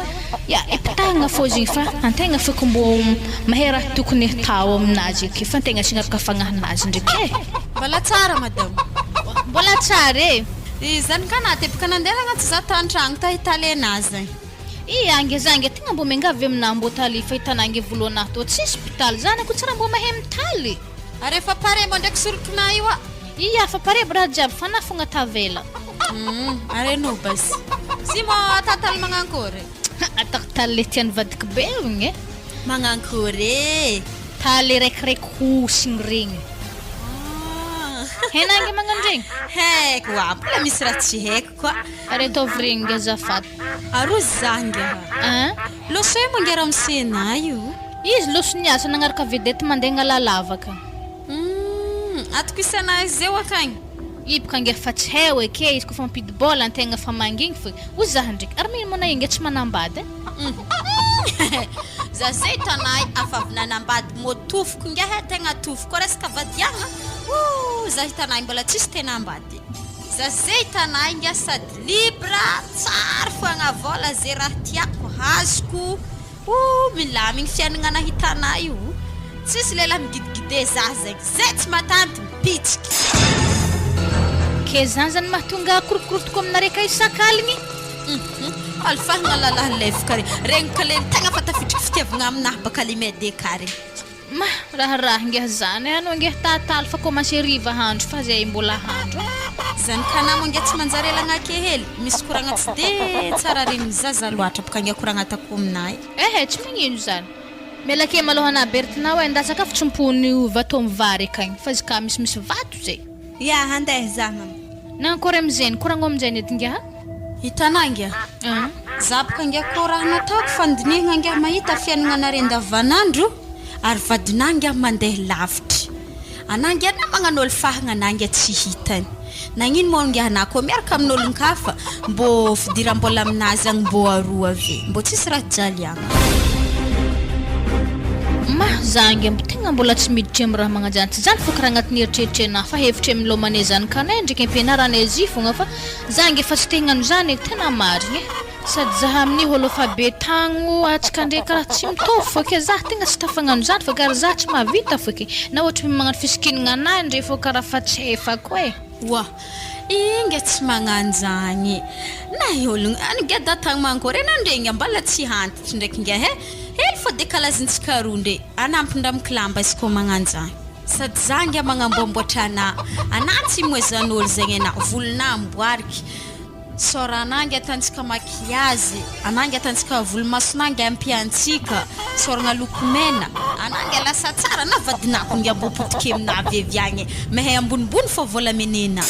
Ia, ipitahagna fô izy igny fa antegna feky mbô mahay raha tokony hatao aminazy eky fa antegna tsy agnaraka fagnahinazy ndreky eh. Mbola tsara madame. Mbola tsara e. Izany ka na teboka nandeha agnaty za tantragno ta hitaly anazy zegny. Ia ange za ange tegna mbô miangavy aminah mbô taly fahitana ange voalohanah tô tsisy mpitaly zanako tsy raha mbô mahay mitaly. Ary efa pare mbô ndraiky sorokinah io a. Ia fa pare aby raha jiaby fa anah fogna tavela. Hum ary enao basy. Sy mô atao taly magnankory. Ataoko taly le tian'ny vadiko be igny e. Magnankory e. Taly raikiraiky hosigny regny. Hainà ange magnano regny? Haiko wa, mbola misy raha tsy haiko koa. Ary ataovy regny azafady. Aroa za ngiahy. Hein? Loso io mangiara amin'ny Sénat io. Izy loso niasa nagnaraka vedette mandeha agnalalava ka. Hum, atokisana izy eo akagny. Iboka ange fa tsy hay eke izy kofa mampidi-bola antegna fa mangigny fo. Hoy zah ndreky, ary magnino moa na inga tsy manambady e? Za zay hitanay afa avy nanambady mô tofoko ingahy a tegna tofoko resaka vadiagna ooh za hitanay mbola tsisy tena ambady za zay hitanay ingahy sady libre tsara foagna vôla ze raha tiako azoko ooh milamigny fiaignana hitanay io tsisy lehilahy miguide-guide za zegny zay tsy matanty mipitsiky. Ke zany zany mahatonga korokorontoko aminareo ka isak'aligny? Hum alifahagna lalahy lefaka regny, regny ka le tegna fa tafiditry fitiavagna aminahy baka le medeka regny. Ma, raharaha ngiah zany eh, anao ngiah tataly fa commencer hariva handro fa zay mbola handro eh. Zanak'anah moa ngiah tsy manjary elagna ake hely, misy koragna tsy de tsara regnin'ny zaza loatra boka ngiah koragna ataoko aminah e. Ehe, tsy magnino zany. Miala kely malôha anah Bertinao eh, nda sakafo tsimpony vato am vary akagny fa izy ka misimisy vato zay. Ya, handeha zah mama. Nankôry amizegny, koragno aminjegny edy ngiah. Hitanà ngia? Za boka ngia koa raha nataoko fandinihagna ngia mahita fiaignana nare andavanandro ary vadinà ngia mandeha lavitry anà ngia na magnano olo fahagna anà ngia tsy hitany nagnino moa ngia anà koa miaraka amin'olon-kafa mbô fidiram-bola aminazy agny mbô aroa ave mbô tsisy raha jaliagna. Ma, za ange mbo tegna mbola tsy miditry am raha magnanjany tsy zany fô karaha agnatin'ny eritreritrenah fa hevitry am lômanay zanakanay ndraiky ampianaranay zy fogna fa Za ange fa tsy te hagnano zany e, tena marigny e! Sady za amin'io olo fa be tagno atsika ndre karaha tsy mitovy fô ke za tegna tsy tafagnano zany fa kara za tsy mahavita fô ke, na ohatry magnano fisikinagna anahy ndre fô karaha fa tsy efako e! Oa! Inga tsy magnano zany e! Na i ologno any ngia da tagny mankory e, na ndre ngia mbala tsy antitry ndraiky ngia he! Hely fô dekalazintsika roa ndre, anampindramiko lamba izy kô magnano zany. Sady za ngia magnamboamboatra anah, anah tsy imoezan'olo zegny anah, volonah amboariky, sôra anah ngia atantsika maquillage, anah ngia atantsika volomasonah ngia ampiantsika, sôragna lokomena, anah ngia lasa tsara, na vadinah ko ngia mbô potiky aminah avy agny e, mahay ambonimbony fô volamenena.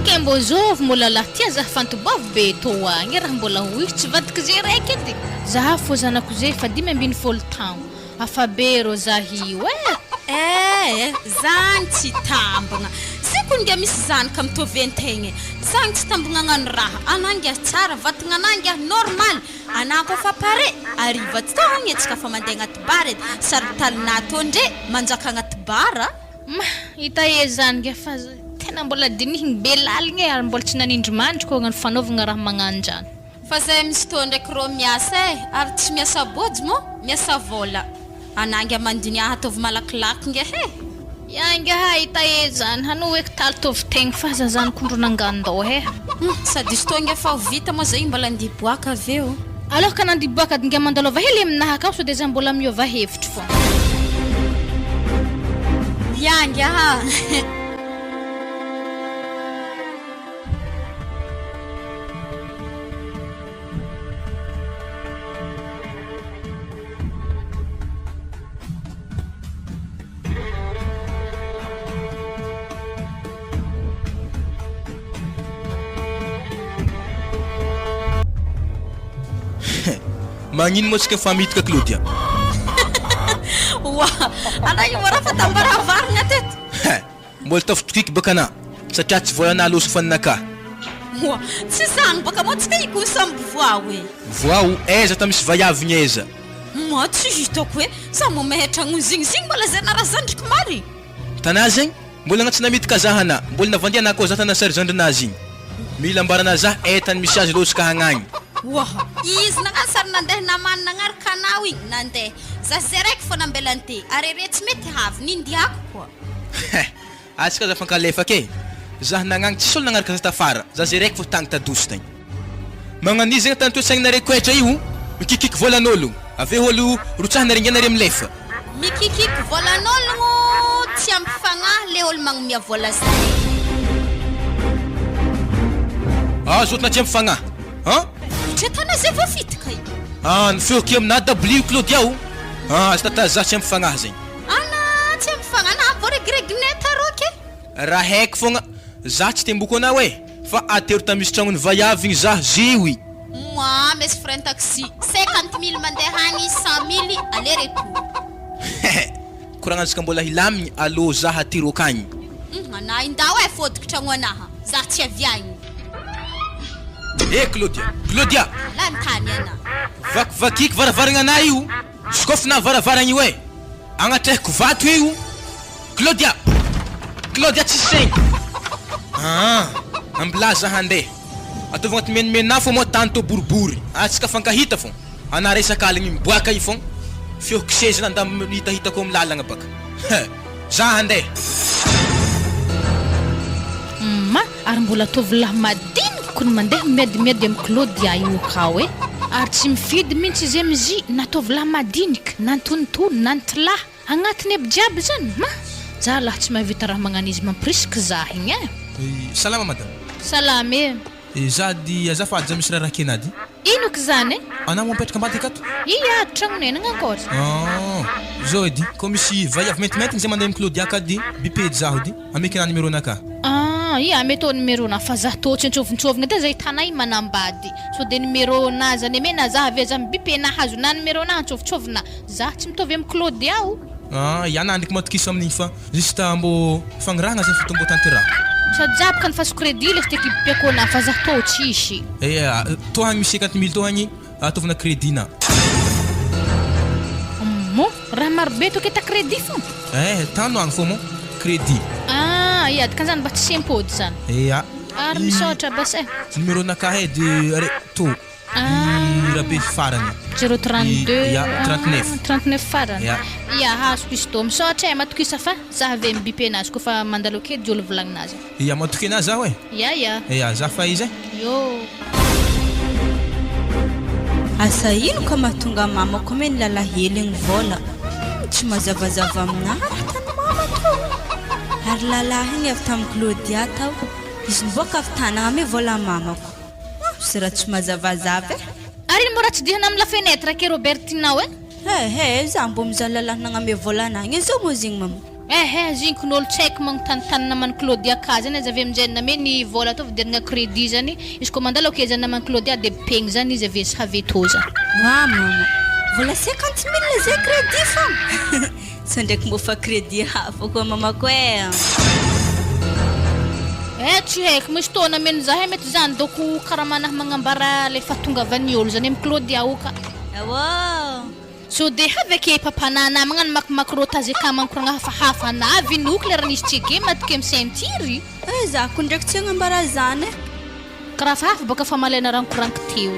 Ke mbô zôvy mô lalah tia zah fantobavy be tô agny raha mbola ho izy tsy vadiky ze raiky edy. Zah fô zanako ze efa 15 taogno Hafa be rô zah io eh! Eh! Zany tsy tambagna. Zay ko ngia misy zanaka mitovy antegna e. Zany tsy tambagna agnano raha. Anah ngia tsara, vatagna anah ngia normal. Anah koa fa pare, hariva togny antsika fa mandeha agnaty bar edy. Saritalinah tô ndre manjaka agnaty bar a. Ma, hita e zany ngia fa tena mbola dinihigny be laligny e ary mbola tsy nanindry mandry koa agnano fanaovagna raha magnanjany. Fa zay misy tô ndraiky rô miasa eh, ary tsy miasa bôjy mô, miasa vôla. Anà ngia mandiniaha ataovy malakilaky ngia he. Ya ngia hahita eh zany, hano hoe kitaly tovy tegna fa aza zany kondro nangandao eh. Hum, sady izy tô ngia fa ho vita moa zay mbola andeha hiboaka avy eo. Alors ka nandeha hiboaka ady ngia mandalova hely aminaha akao sao de za mbola miova hevitry fô. Ya ngia ha. Magnino moa tsika fa miditra Claudia? Oa, anao io raha fa tambaravarina teto. Mbola tafitokiky baka anà satria tsy vola anà lôso faninakà. Moa tsy zagny baka moa tsika iko samby voao e. Voao aiza ta misy vaiavy ny aiza. Moa tsy hitako e, za moa mahay tragno zigny zigny mbola zay nara zandriko marigny. Tanà zegny mbola na tsy namidika zah anà mbola navandia anà koa zah tanà sary zandrinà zigny. Mila ambaranà zah eh tany misy azy lôso ka hagnagny. Oa izy nagnano sary nandeha namany nagnaraka anao igny nandeha za zay raiky fô nambelany te arere tsy mety havy nindiako koa. Heh! Atsika aza fankalefaka e! Zah nagnagny tsisy olo nagnaraka zah tafara, zah zay raiky fô tagny tadosy tagny. Magnano iza tany toe-tsaigninareo koetra io? Mikikiky vôlan'ôlo, avy eo ôlo rotsahana ringana re milefa. Mikikiky vôlan'ôlogno tsy ampy fagnahy le ôlo magnomia vôla zay. Azo ôtana tsy ampy fagnahy an! Mitretana zay voafitaka io. Ah, ny feo aky aminà W Claudia o! Ah, aza tata zah tsy ampy fagnahy zegny. Ana tsy ampy fagnahy na vao regireginay tarô ke. Raha haiko fogna, zah tsy temboko anao e! Fa atero tamy misy tragnony vaiavy igny zah ziwy! Moi mes frein taxi, 50 mille mandeha agny, 100 mille aller retour. Hehe! Koragnantsika mbola hilamigny alou zah atero akagny. Hum anah indao e fôdiko tragno anaha, zah tsy avy agny. Eh Claudia! Claudia! Lany tany anah. Vakivakiako varavaragna io, sokafona varavaragna io e! Agnatrehiko vato io! Claudia! Claudia tsisy saigny! Aa! Ambilà za handeha. Ataovy agnaty menimena fô moa tany tô boribory. Atsika fankahita fô. Anà resaka aligny miboaka io fô. Feoko seza nanda hitahitako am lalagna baka. He! Za handeha. Ma, ary mbola tovolahy madiniky no mandeha miadimiady amin'i Claudia io akao e! Ary tsy mifidy mintsy izy amin'izy na tovolahy madiniky, na antonontonony, na antilahy. Agnatiny aby jiaby zany? Ma! Za lahy tsy mahavita raha magnano izy mampirisika za igny e! Salama madame. Salama e! Za dy azafady za misy raharaha kena dy. Ino aky zany e? Anao mipetraka ambadika ato? Ia, tragnonay nagnankory? Ah, zao edy, kô misy vaiavy maintimaintigny zay mandeha am Claudia ka dy, bipedy zaho dy, ameko anah numéro nakà. Ah, ia ameko numéro nà fa zah tô tsy antsôvintsôvigna edy zay hitanay manambady, sao de numéro nà zany amena zah avy aiza mibipy nahazo nà numéro nà antsôvintsôvina, zah tsy mitovy am Claudia o. Ah, ia nà ndreky matokisa amin'igny fa juste mbô fagnirahagna zay fotoa mbô tanterahako. Sady zah bôka nifaso crédit lesy teky bipeko nà fa zah tô tsisy. Ia, tô agny misy cinquante mille tô agny ataovina crédit nà. Mô, raha maro be tô keta crédit fô. Eh, tano agny fô mô crédit. Ah, ia, dikan'izany mba tsy sempôdy zany. Ia. Ary misaotra basy eh. Numéro nakahy edy are tô. I Rabe farany. Zéro 32 Ya, 39. 39 farany. Ya. Ya, azoko izy tô. Misaotra eh, matokisa fa za avy eo mibipy anazy koa mandalo ake de olo volagninazy. Ya, matoky anazy zaho eh. Ya, ya. Ya, za fa izy eh. Yo. Asa ino ka mahatonga mamako ame ny lalahelo igny vola tsy mazavazava aminahy raha tany mama tô. Ary lalahy igny avy tamin'i Claudia tao, izy niboaka avy tanagna ame vola mamako. Misy raha tsy mazavazava e. Ary ino mbo raha tsidihana am la fenêtre ake Robertina o e? Ehe, za mbo mizaha lalahy nagname vola anah igny zao moa zegny mama. Ehe, zegny kin'olo tsy haiko magnontanintany naman'i Claudia ka zany aza avy aminjay name ny vola atao fidirana crédit zany, izy koa mandalo ake zany naman'i Claudia de bipegny zany izy avy avy etoa zany. Wa mama, vola 50 mille zay crédit fô! Sao ndraiky mbô fa crédit hafa koa mamako eh. Eh tsy haiko, misy fotoana ameno zahay mety zany doko karaha magnambara le fahatongavan'ny olo zany amy Claudia o ka. Awoo. Sao de avy ake papanana magnano makimaky rô tazeka mankoragna hafahafa na avy inoky le raha nisy tsege matike amy ceinture. Eh za ko ndraiky tsy hagnambara zany eh. Karaha hafahafa bôka fa malaina rankoranko teo.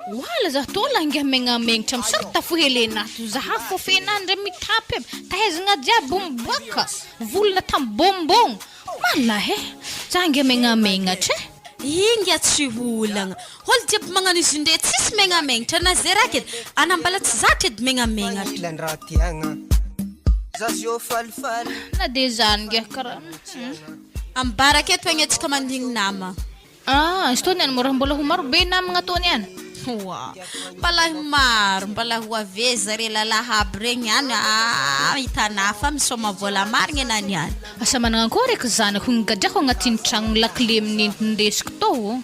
Oala za tô lah ngiahy megnamegnatra misary tafo hely ato za fôfena ndray mitapy aby tahaizagna jiaby miboaka volana tam bonbon malah eh za ngiahy megnamegnatra eh. Inga tsy olagna. Olo jiaby magnano izy ndre tsisy megnamegnatra na zay raha edy. Ana mbala tsy zatra edy megnamenatra. Na de zany ngiahy karaha. Ambaraka eto agny antsika mandigny nama. Ah, izy tô niany mô raha mbola ho maro be namagna tô niany. Oa, mbala ho maro, mbala ho ave zare lalahy aby regny any, ah, hitanà fa misôma vola marigny anà niany. Asa managna akory eky zanako igny gadrako agnatin'ny tragno lakile nentindesiko tô.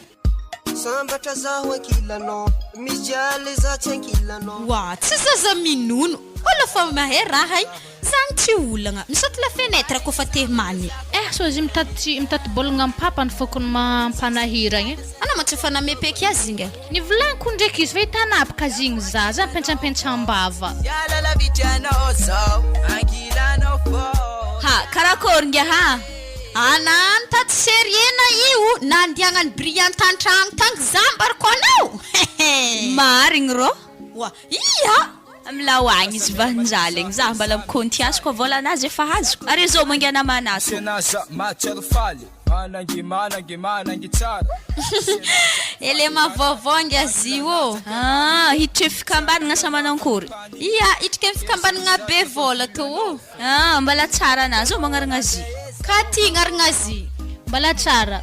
Sambatra zaho ankilanao, mijaly za tsy ankilanao. Oa, tsy zaza minono, olo fa mahay raha i, zany tsy olagna, misaoty la fenêtre kôfa te many. Eh, sao izy mitady mitady baolina am papany fôkony mampanahiragna e. Anao ma tsy efa namepeky azy inga? Nivolaniko ndraiky izy fa hitanapaka azy igny zaza ampentsampentsam-bava. Miala lavitry anao zao, ankilanao fô. Ha, karakôry ngiahy ha? Ana nitady seriena io nandiagnan'i Brillant tan-tragno tagny za ambarako anao. Marigny rô. Oa, ia! Milao agny izy vahinjaly igny, za mbala mikaonty azy koa vôlanazy efa azoko, ary zao mangiana namana ato. Elema vaovao ngia zy io ô. Ah, hiditra amy fikambanagna sa manankory? Ia, hiditra amy fikambanagna be vôla tô ô. Ah, mbala tsara ana zao magnaragna azy. Ka ty agnaragna azy. Mbala tsara.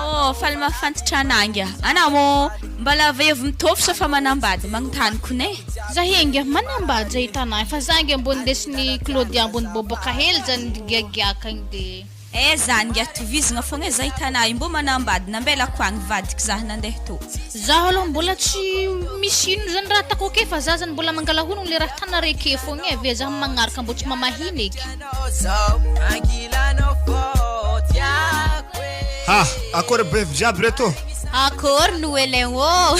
Ô, faly mahafantatra anah ngiah. Anah mô mbala vehivy mitôfy sa fa manambady? Magnontany kony e. Za he ngiah manambady za hitanah fa za ngiah mbô nindesin'i Claudia mbô niboaboaka hely za nigiagiaka igny de. Eh zany ngiah tovizagna fogna e za hitanah io mbô manambady nambelako agny vadiko zah nandeha tô. Zaho aloha mbola tsy misy ino zany raha atako ake fa za zany mbola mangala honogno le raha tana reke fogna e avy za magnaraka mbô tsy mamahina eky. Ha! Akory be jiaby reto. Akory Noelin ô!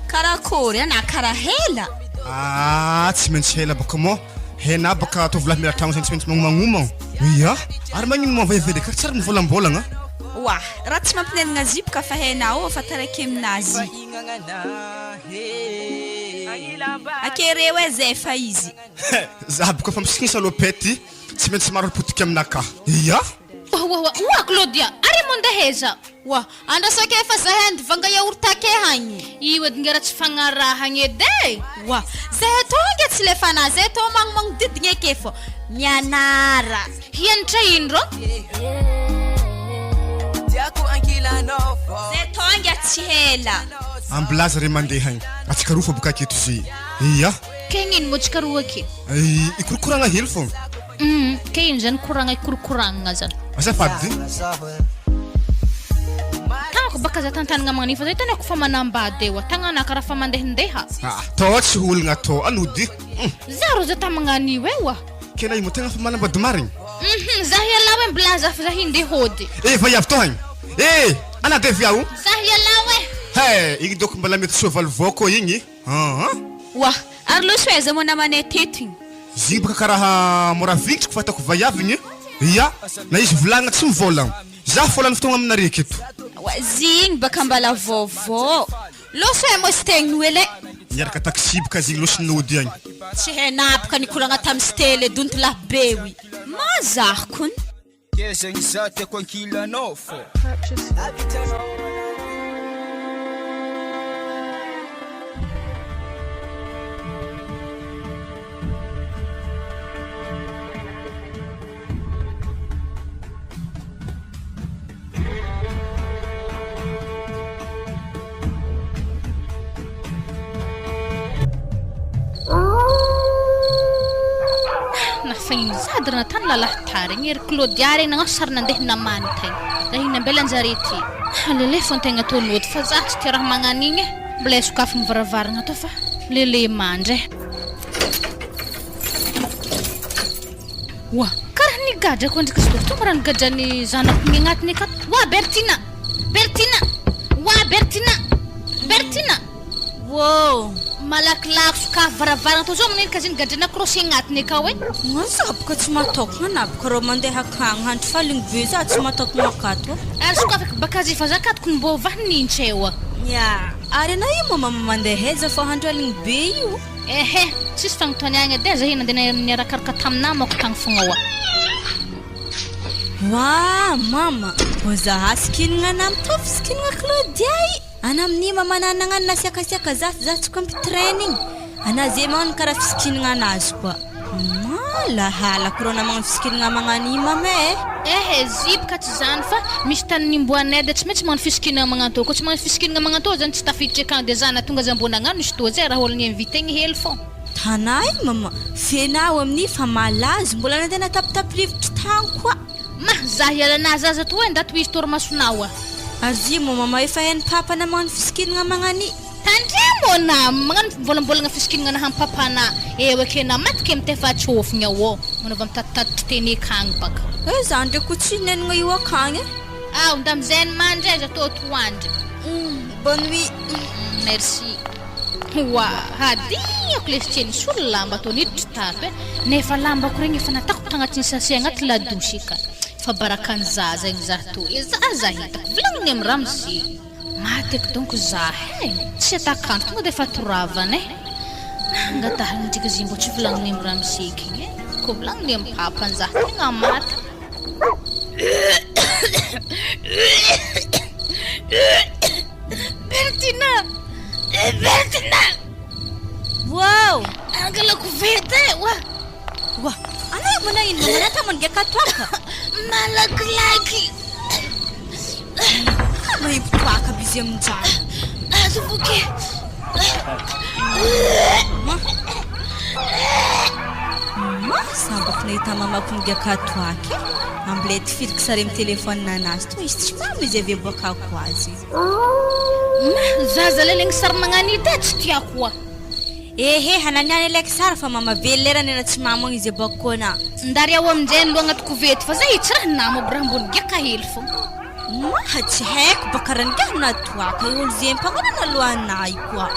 Karakôry ana kara hela? Ah, tsy maintsy hela baka moa. Hena baka tovolahy mila tragno zany tsy maintsy magnomagnomagno. Ia, ary magnino moa vehively kara tsary mivolambolagna. Oa, raha tsy mampinenagna zipo ka fa hainao fa taraiky aminazy. Ake reo e zay fa izy. He, za boka fa misikina salopette, tsy maintsy maro potika aminakahy. Ia. Oa oa oa Claudia, ary mondeha aiza? Oa, andraso ake fa zahay andivanga yaourt ake hagny. Io edy nge raha tsy fagnarahagna edy e! Oa, zahay tô ange tsy lefana, zahay tô magnomagnodidigna ake fô. Mianara. Hianatra ino rô? Zay tô ange tsy hela. Ambilaza re mandeha agny. Atsika roa fô boka aketo ze. Ia. Ke gnino moa tsika roa ake? Ikorokoragna hely fô. Hum, ke ino zany koragna ikorokoragnana zany? Azafady. Tagnako baka za tantanagna magnan'igny fa za hitanao kofa manambady eo, tagnana karaha fa mandehandeha. Ah, tô tsy olagna tô, anody. Hum. Za rô za tamagnan'io e oa. Ke na io moa tegna fa manambady marigny? Hum, za hiala hoe mbola za fa za hindeha hody. Eh, vaiavy tô hagny. Eh, anà de avy ao. Za hiala hoe. He, igny dôko mbola mety soavaly vao koa igny. Aa. Oa, ary loso aiza moa namanay teto igny? Zigny baka karaha mora vitriko fa ataoko vaiavy igny ia na izy volagnina tsy mivôlagna za fô lany fotoagna aminare aketo. Oa, zigny baka mbala vaovao. Loso e moa Stegny Noely e. Niaraka taxi baka zigny loso nody agny. Tsy hainà baka nikoragna tamy Stely donto lahy be oi. Mazah kony. Ke zegny za tiako ankilanao fô. Nafaigny sady raha tany lalahy tara igny ery Claudia regny nagnano sary nandeha namany tegna. Raha igny nambela anjare ty. Alele fô antegna tô nody fa za tsy tia raha magnano igny e. Mbola sokafy ny varavaragna tô fa lele mandry e. Oa, karaha nigadra koa ndraiky izy tô. Tonga raha nigadran'ny zanako igny agnatiny akato. Oa Bertina! Bertina! Oa Bertina! Bertina! Woo! Malakilaky sokafy varavarana tô zao magnino ka zegny gadrana crochet agnatiny akao e. Nga za boka tsy matokagna na boka rô mandeha akagny handry faligny be za tsy matokagna akato a. Ary sokafy eky baka zay fa za akato kony mbô vahinintry eo a. Ya, ary anao io moa mama mandeha aiza fô handry aligny be io? Ehe, tsisy fagnontaniagna edy e, za nandeha niarakaraka tamin'ny namako tagny fogna oa. Wa mama, mbô zaha sikinigna ana mitovy sikinigna Claudia i! Ana amin'i mama na nagnano nasiakasiaka za za tsy compy train igny, ana ze magnano karaha fisikinigna anazy koa. Malahalako rô na magnano fisikinigna magnano i mama e! Ehe, zipo ka tsy zany fa misy tany nimboanay de tsy maintsy magnano fisikinagna magnantô, kô tsy magnano fisikinagna magnantô zany tsy tafiditry akagny de za na tonga za mbô nagnano izy tô zay raha ôlo ni-inviter igny hely fô. Tanà i mama, fenao amin'i fa malazo mbola nandeha natapitapy rivotry tagny koa. Ma, za hiala na zaza toa e ndaty izy torimasonao a. Ary ry moa mama efa hain'i papa na magnano fisikinagna magnani. Tandremo na magnano mivolambolagna fisikinagna na hampapa na eo eke na maty ke mitefa tsofigna ao ô manaova mitatitatitry teny akagny baka. Eh za ndreky ko tsy nenagna io akagny e. Ao nda amizay ny mandry aiza tô atoandro. Humm bonne nuit. Humm merci. Oa hadiako lesy tsy nisolo lamba tô niditry tato e nefa lambako regny efa natako tagnatin'ny sase agnaty ladosy ka fa barakan'ny zaza igny za tô e za za hitako volagniny amy ramose. Maty eky donko za e! Tsy atak'andro tonga dia efa toravana e! Angatahiny ndriky izy mbô tsy volagniny amy ramose eky igny e! Kô volagniny amy papany za tegna maty. Bertina! Bertina! Wow! Angala koveta e! Oa! Oa! Anao io manaino mama natao mangiaka toaka? Malakilaky! Ngiaka aby izy aminjany. Azo voky. Ma, sambako nahita mamako migiaka toaka e. Ambilay tifiriko sary amin'ny téléphone anazy to izy tsy mamo izy avy aboakako azy. Ma, zaza lelegny sary magnano ity tsy tiako oa. Ehe, hananiany alaiky sary fa mama very lerany raha tsy mamo agny izy aboakako ana. Ndary ao aminjay ny loha agnaty kovety fa zay tsy raha namo aby raha mbô nigiaka hely fô. Maha tsy haiko baka raha nigiahana toaka io olo ze mpagnanana lohanay koa.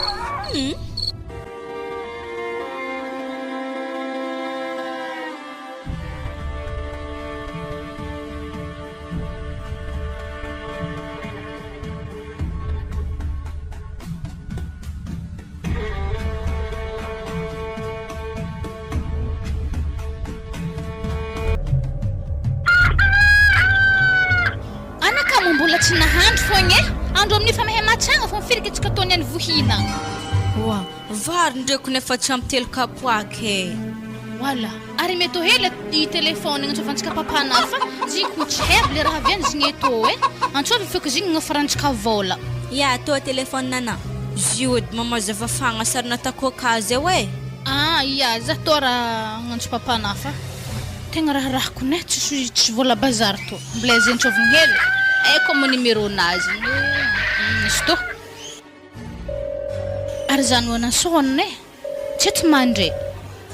Hum. Anaka moa mbola tsy nahandro fogna e! Andro amin'io fa mahay matsagna fogna firy ke tsika ataony any vohina. Oa, vary ndreko nefa tsy ampy telo kapoaka e! Wala, ary mety ho hely i téléphone agnantsovantsika papanah fa zigny ko tsy hay aby le raha avy any zigny etô e! Antsovy feky zigny agnafarantsika vôla. Ya, tô téléphone ana. Ziody mamazava fagna sarina takoaka zao e! Ah ia, za tô raha agnantso papanah fa tegna raharahako neh tsisy tsisy vôla bazary tô, mbola izy antsovigny hely, haiko moa numéro nazy igny izy tô. Ary zany ho an'Antsôna e! Tsy ety mandre.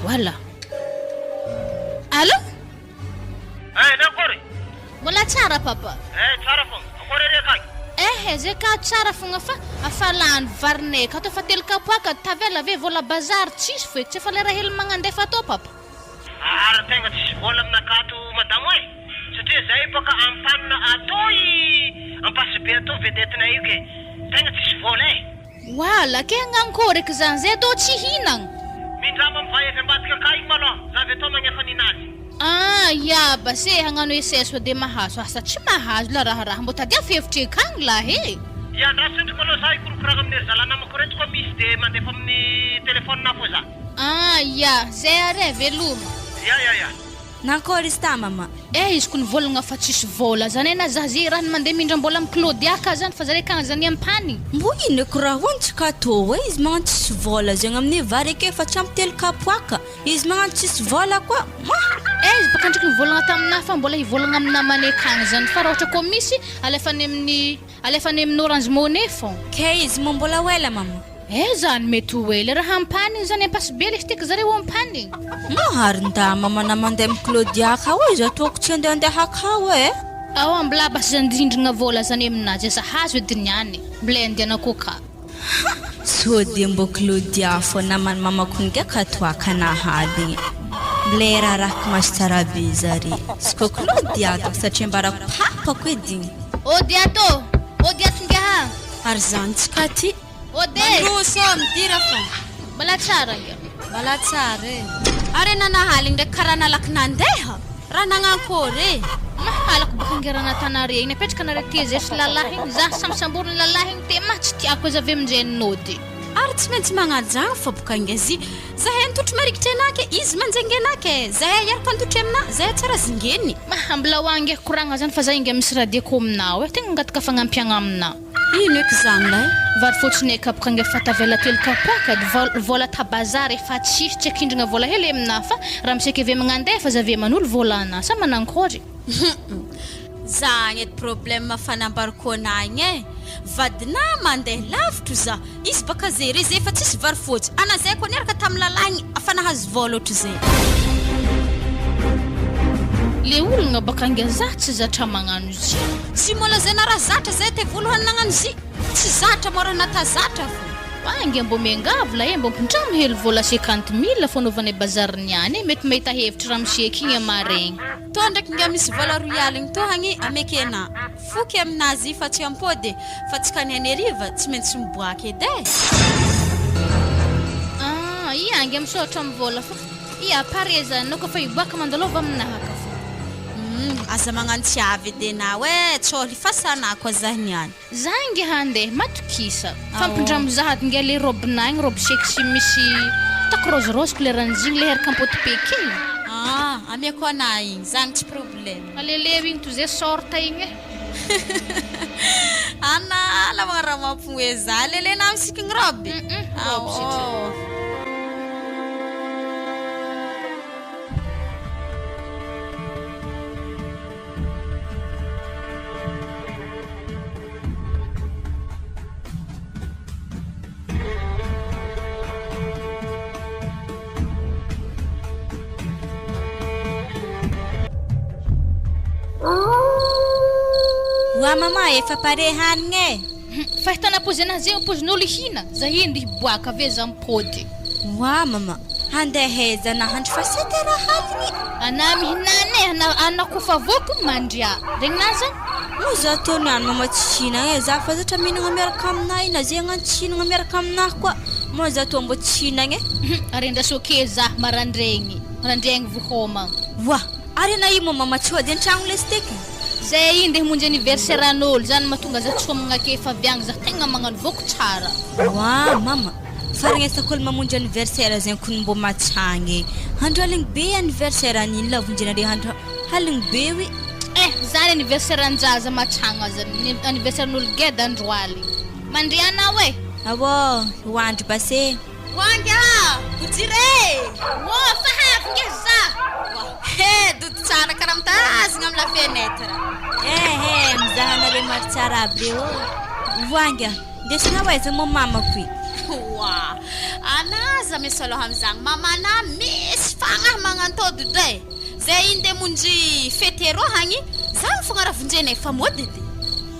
Voilà. Allô? Eh, nakory? Mbola tsara papa. Eh, tsara fogna. Akory ery akagny? Eh, zay ka tsara fogna fa afa lany varinay ka atao fa telo kapoaka tavela ve vola bazary tsisy foeky tsy efa lera hely magnandefa atao papa. Ary tegna tsisy vola aminakato madamo e! Satria zay baka ampanina atoy Ampasibe atoy vedette-nay io ke tegna tsisy vola e! Wala ke agnankory eky zany zay tô tsy hihinagna. Mindrama am vay avy ambadika akay igny malôha za avy atao magnefa ninazy. Ah ya base hagnano essai sao de mahazo asa tsy mahazo la raharaha mbô tadiavo hevitra eky agny lahy e. Ya andraso endriky malôha za hikorokoragna amin'ny ry zalahy namako reto koa misy de mandefa amin'ny téléphone na fô za. Ah ya zay ary e veloma. Ya ya ya. Nankôry izy ta mama? Eh izy ko nivôlagna fa tsisy vôla zany eh na za ze raha ny mandeha mindram-bôla am Claudia ka zany fa zare kagny zany ampany. Mbo ino eky raha hoany tsy katô eh izy magnano tsisy vôla zegny amin'io vary eke efa tsy ampy telo kapoaka izy magnano tsisy vôla koa ma. Eh izy baka ndriky nivôlagna taminah fa mbola hivôlagna am namany akagny zany fa raha ohatra koa misy alefany amin'ny alefany amin'ny orange money fô. Kay izy moa mbola ho ela mama? Eh zany mety ho ela raha ampanigny zany Ampasibe lesy tiako zareo ampanigny. Mahary nda mama na mandeha am Claudia akao e za toako tsy andeha andeha akao e. Ao ambla basy zany rindrigna vôla zany aminazy aza hazo edy niany mbla andehanako ka. Ha! Sao dia mbô Claudia fô naman'i mamako ngiaka toaka nahaligny. Mblay raharahako maso tsara be zare. Sy kô Claudia dônko satria ambarako papako edy igny. Ody ato! Ody ato ngiaha! Ary zany tsy ka ty. Ode! Mandroso ô, midira fa. Mbola tsara nge. Mbola tsara e. Ary nanahaligny ndraiky karaha nalaky nandeha? Raha nagnankôry e? Mahalako baka nge raha natanare igny, napetraka nare tezesy lalahy igny, za samy samboriny lalahy igny te maha tsy tiako izy avy aminjay nody. Ary tsy maintsy magnajagny fa boka nge zy zahay antotry marikitry anah ke izy manjengy anah ke zahay hiaraka antotry aminah zahay tsara zingeny. Maha mbola ho ange koragna zany fa za inga misy raha diako aminao e, tegna angataka fagnampiagna aminah. Ino eky zany lay? Vary fotsiny e kapoka ange fa tavela telo kapoaka edy vola ta bazary efa tsisy tsy akindrigna vola hely aminah fa raha miseky ave magnandefa za ave manolo vola anah sa manankôry? Humm zagny edy problème fanambarako anah igny e! Vadinah mandeha lavitro za izy baka zere zay efa tsisy vary fotsy ana zay koa niaraka tamy lalagny afa nahazo vola otrzay. Le ologna baka ange za tsy zatra magnano izy io. Tsy mbola zay naraha zatra zay te voalohany nagnano zy tsy zatra mora nata zatra fo. Ange mbô miangavy lahy e, mbô ampindramo hely vola cinquante mille fanaovanay bazary niany e, mety mahita hevitra ramose aky igny amaregny. Tô ndraiky nga misy vola roy aligny tô hagny amekena foky aminazy fa tsy ampody e, fa tsy kaniany hariva tsy maintsy miboaka edy e. Ah, ia ange misaotra am vola fa Ia, pare zany anao kofa hiboaka mandalova aminaha ka fô. Humm aza magnano tsy avy edy enao eh, tsô hifasanà koa zah niany. Za nge handeha, matokisa. Fampindramo za ady nge le robe nà igny robe sexy misy hitako rose rose couleur an'izy igny le herka ampôty be kely. Ah, amiako anà igny, zagny tsy problème. Aleleo igny toy zay short igny eh. Anà. Ala raha mampimoe za lele na misikigny robe. Robe sitrany. Oa mama efa pare hanigna e. Fahitana pozy anazy zegny pozin'olo hihina, za hendry hiboaka avy eo za mipody. Oa mama, handeha aiza nahandro fa sept heures aligny. Anah mihinana e, anah anah kofa voky mandria, regninah zany? Moa za tô niany mama tsy hihinagna e, za fa zatra mihinagna miaraka aminah io na zegny tsy hihinagna miaraka aminah koa, moa za tô mbô tsy hihinagna e. Ary andraso ake za marandraigny, marandraigny vao homagna. Oa, ary anah io moa mama tsy hody an-tragno lesy teky? Zay iny ndeha hamonjy anniversaire an'olo, zany mahatonga za tsy homagna ake fa avy agny za tegna magnano voky tsara. Oa mama, faregnesako olo mamonjy anniversaire zegny kony mbô matsagna e, andro aligny be anniversaire an'ino la vonjenareo andro aligny be oi. Eh, zany anniversaire an-jaza matsagna zany, anniversaire n'olo geda andro aligny. Mandria anao e! Aô, ho andro base. Hoangy ah! Hojire e! Ô, fa avy nge za! He, dody tsara karaha mitazagna amy la fenêtre. Eh eh, mizaha anareo maro tsara aby reo ô. Voangy ah, ndesinao aiza moa mamako i? Oa, ana aza misy aloha amizagny, mamanà misy fagnahy magnantô dodo e! Zay iny ndeha monjy fety eroa agny, zagny fogna raha vonjenay fa mody edy.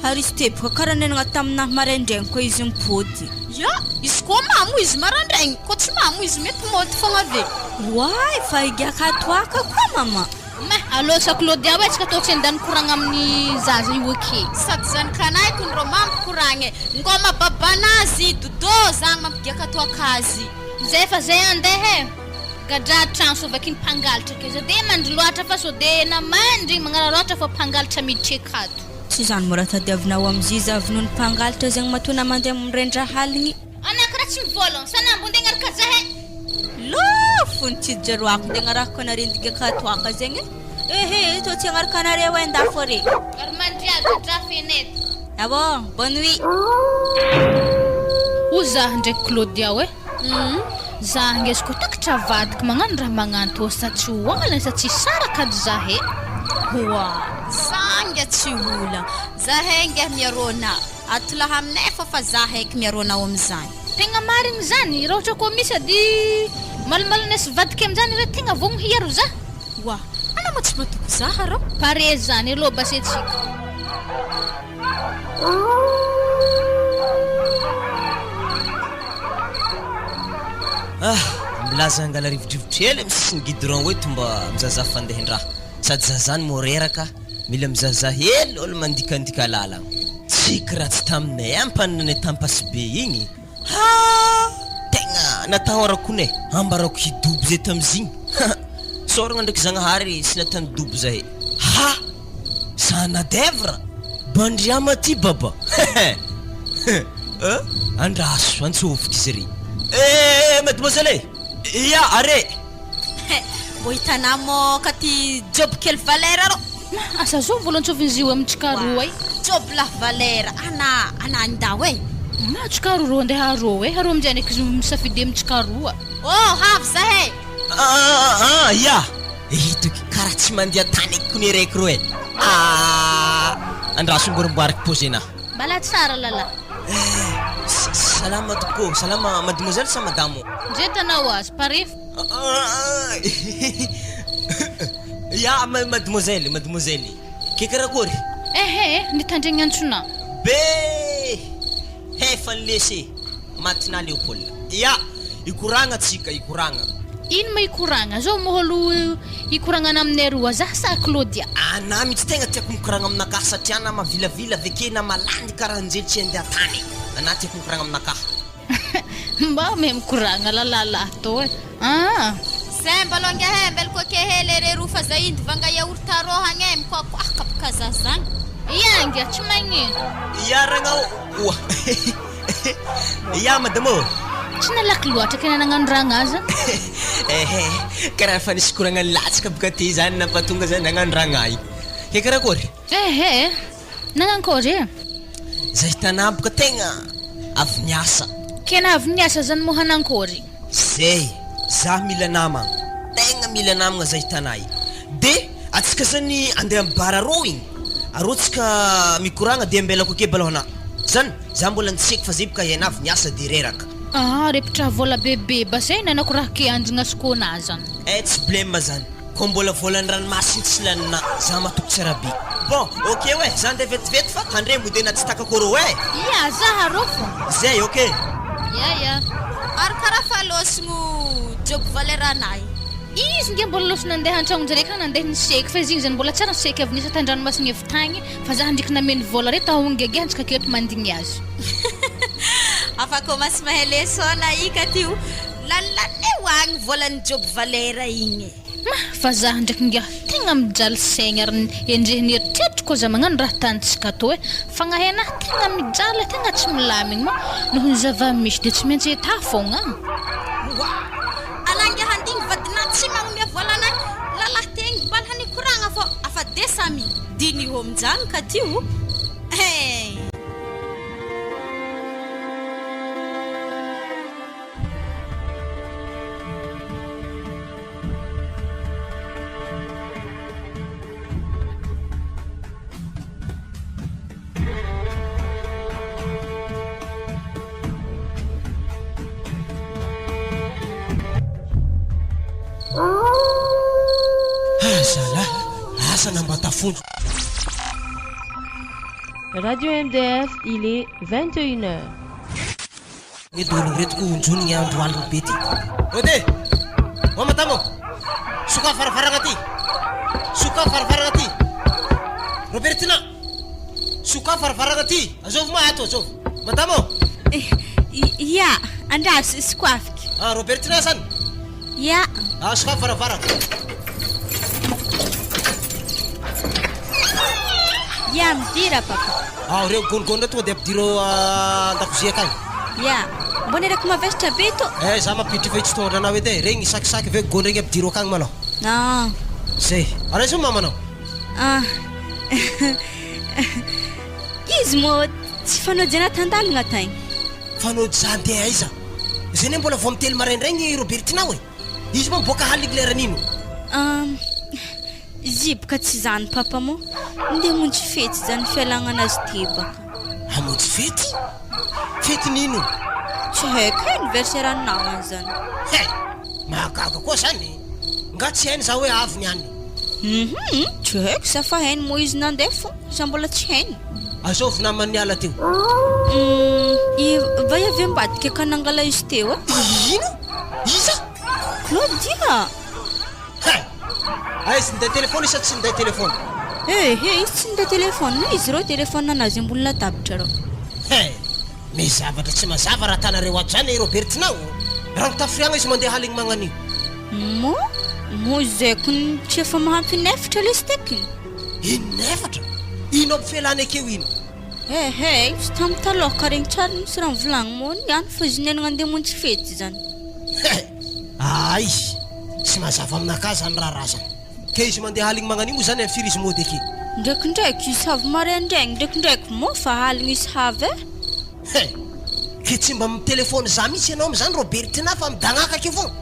Ary izy teboka karaha nenagna taminah maraindraigny koa izy mipody. Ya, izy koa mamo izy marandraigny, koa tsy mamo izy mety mody fogna ave. Oay, fa higiaka toaka koa mama. Ma, aleo sa Claudia hoe tsika atao tsy handany koragna amin'ny zaza io ake. Sady zanakanay kony rô mampikoragna e. Ngôma babanazy Dodo zagny mampigiaka toaka azy. Zay fa zay andeha e. Gadra tragno sao vakiny mpangalatra ke. Za de mandry loatra fa sao de na mandry magnararaotra fa mpangalatra miditra akato. Tsy zany mora tadiavinao amizia za vonoiny mpangalatra zegny matoa na mandeha mirendra haligny. Anah karaha tsy mivolagna, sa na mbô ndeha agnaraka zah e. Lofo ny tsy jaroako ndeha agnarahako anare ndigaka toaka zegny e. Ehe, tô tsy agnaraka anareo e ndafo are. Ary mandria gadra fenêtre. Ah bon, bonne nuit. Hoy zah ndraiky Claudia hoe, Zah nge izy koa takatra avadiko magnano raha magnanto sa tsy ho olana sa tsy hisaraka ry zah e. Hoa, zah nge tsy olana, zahay nge miarona. Atolahy aminay fa fa za haiky miaro anao amizany. Tegna marigny zany, raha ohatra koa misy ady malomalona sy vadika amizany re tegna vogno hiaro za. Oa, anao moa tsy matoky za rô? Pare zany aloha base tsika. Ah, milaza hangala rivodrivotra hely amin'ny sisin'ny goudron eto mba mizahazaha fandehan-draha. Sady za zany moa reraka. Mila mizahazaha hely olo mandikandika lalagna. Tsiky raha tsy taminay ampanonanay tampasibe igny haa tegna natahorako ne ambarako hidobo zay tamizigny ha sôragna ndraiky zagnahary sy natany dobo zahay ha zanadevra bandriama ty baba he he andraso antsôvoky izy re eh mademoiselle e ya are. He, mbô hitanà mô ka ty job kely valera rô. Asa zao vola antsovin'izy io amin'ny tsikaroa e. Job lah valera, ana ana andao e. Ma tsikaroa rô andeha arô e, arô aminjay ndraiky izy misafidy amin'ny tsikaroa. Oh, havy zahay. Ah ah ya, itoky karaha tsy mandeha tany eky kony raiky rô e. Ah, andraso amboarimboariko paozenà. Mbala tsara lala. Eh, salama tompoko, salama mademoiselle sa madamo? Ndre tanao azy, paref. Ya, mademoiselle, mademoiselle. Ke karakory? Ehe, nitandregny antsonà. Be! Hefa ny lese, matinà Léopold. Ya, hikoragna tsika, hikoragna. Ino ma hikoragna? Zao moa olo hikoragnana aminay roa, zah sa Claudia? Anà mihitsy tegna tiako mikoragna aminakahy satria anà mavilavila avy ake na malandy karaha anjely tsy handeha tany. Anà tiako mikoragna aminakahy. Mba mahay mikoragna lalala tô e. Ah! Zay mba longa he, mbela koa ke he le reroa fa zay indy vanga yaourt arô hagny e, mikoakoaka baka za zagny. Ia ngia, tsy magnino. Iaragna oa. Ia madame ô. Tsy nalaky loatra kay nagnano raha aza. Ehe, karaha efa nisy koragna latsaka baka ty zany nampatonga za nagnano raha ahy. Ke karakory? Ehe, nagnankory e? Za hitanà boka tegna avy niasa. Ke na avy niasa zany moa hanankory? Zay, za mila namagna, tegna mila namagna za hitanà i. De atsika zany andeha amy bar arô igny, arô tsika mikoragna de ambelako ake balôhanà. Zany, za mbola nitseky fa zay boka hainà avy niasa de reraka. Ah, repitra vola bebe basy nanako raha ke anjigna sokona zany. Eh tsy blème zany. Ko mbola volan'ny ranomasina tsy laninà, za matoky tsara be. Bon, ok oe, za ndeha vetivety fa tandremo de na tsy takako rô eh! Ia, za arô fô. Zay, ok. Ia, ia. Ary karaha fa lôsogno job valeur anay. Izy nge mbola lôso nandeha antragnonjare akagny nandeha niseky fa izy igny zany mbola tsara niseky avy niasa tandranomasigny avy tagny fa za ndriky nameno vola reto aho ngege antsika aketo mandigny azy. Afa commence mahay lesona ika ty o. Lanilaneo agny volan'i job valera igny e. Ma fa zah ndraiky ngiah tegna mijaly saigny ary enjehin'ny eritreritro koa zah magnano raha tany tsy kato e, fagnahy anah tegna mijaly e, tegna tsy milamigny ma noho ny zava-misy de tsy maintsy età fogna an. Oa! Anah ngiah andigny vadinah tsy magnomea vola anah lalahy tegny mbala nikoragna fô afa de samy diniho aminjany ka ty o eh. Ah zalahy, asa na mba tafondro. Radio MDF, il est 21 heures. Reto ologno reto ko onjonigny andro aligny be ty. Ode! Ô madama ô! Sokafy varavaragna ty! Sokafy varavaragna ty! Robertina! Sokafy varavaragna ty! Azôvy ma ato azôvy! Madama ô! Ia, andraso sokafiky. Ah, Robertina zany? Ia. Ah, sokafy varavaragna. Ia, midira papa. Ao reo gônigôny reo tonga de ampidiro an-dakozia akagny. Ia, mbô nirako mavesatra be tô. Eh, za mampiditra fa io tsy tondra anao edy e, regny sakisaky ve gôny regny ampidiro akagny malôha. Ah. Zay, ary aiza moa mamanao? Ah. Izy moa tsy fanao jana tan-dalagna tagny. Fanao ja andeha aiza? Zay ne mbola vao mitely maraindraigny Robertinao e. Izy moa miboaka aligny leran'ino? Ah, ziboka tsy zany papa moa ndeha hamonjy fety zany fialagna anazy ty baka. Hamonjy fety? Fetin'ino? Tsy haiko e, anniversaire an'ny namany zany. He! Mahagaga koa zany e! Nga tsy hainy za hoe avy ny any? Hum, tsy haiko za fa hainy moa izy nandeha fô, za mbola tsy hainy. Azovy naman'ny niala teo? Hum, i vay avy ambadika ka nangala izy teo e. Ino? Iza? Claudia! Hay! Aiza ninday téléphone izy sa tsy ninday téléphone? Ehe, izy tsy ninday téléphone, izy ireo téléphone anazy ambony latabatra reo. Hay! Misy zavatra tsy mazava raha tanareo ato zany e Robertina ô! Raha mitafiriagna izy mandeha aligny magnanio. Moa? Moa izay kony tsy efa mahampy in'efatra lesy tekiny? In'efatra? Ino aby felana ekeo ino? Ehe, izy tamin'ny taloha ka regny tsary nisy raha nivolagny moa niany fa izy niainagna andeha hamonjy fety zany. He! Ay! Tsy mazava aminakahy zany raharaha zany. Ke izy mandeha aligny magnanio moa zany amin'ny firy izy mody ake? Ndraikindraiky izy avy maraindraigny, ndraikindraiky moa fa aligny izy avy e! He! Ke tsy mba mi-telephone za mihitsy ianao amizany Robertina fa midagnaka akeo fogna?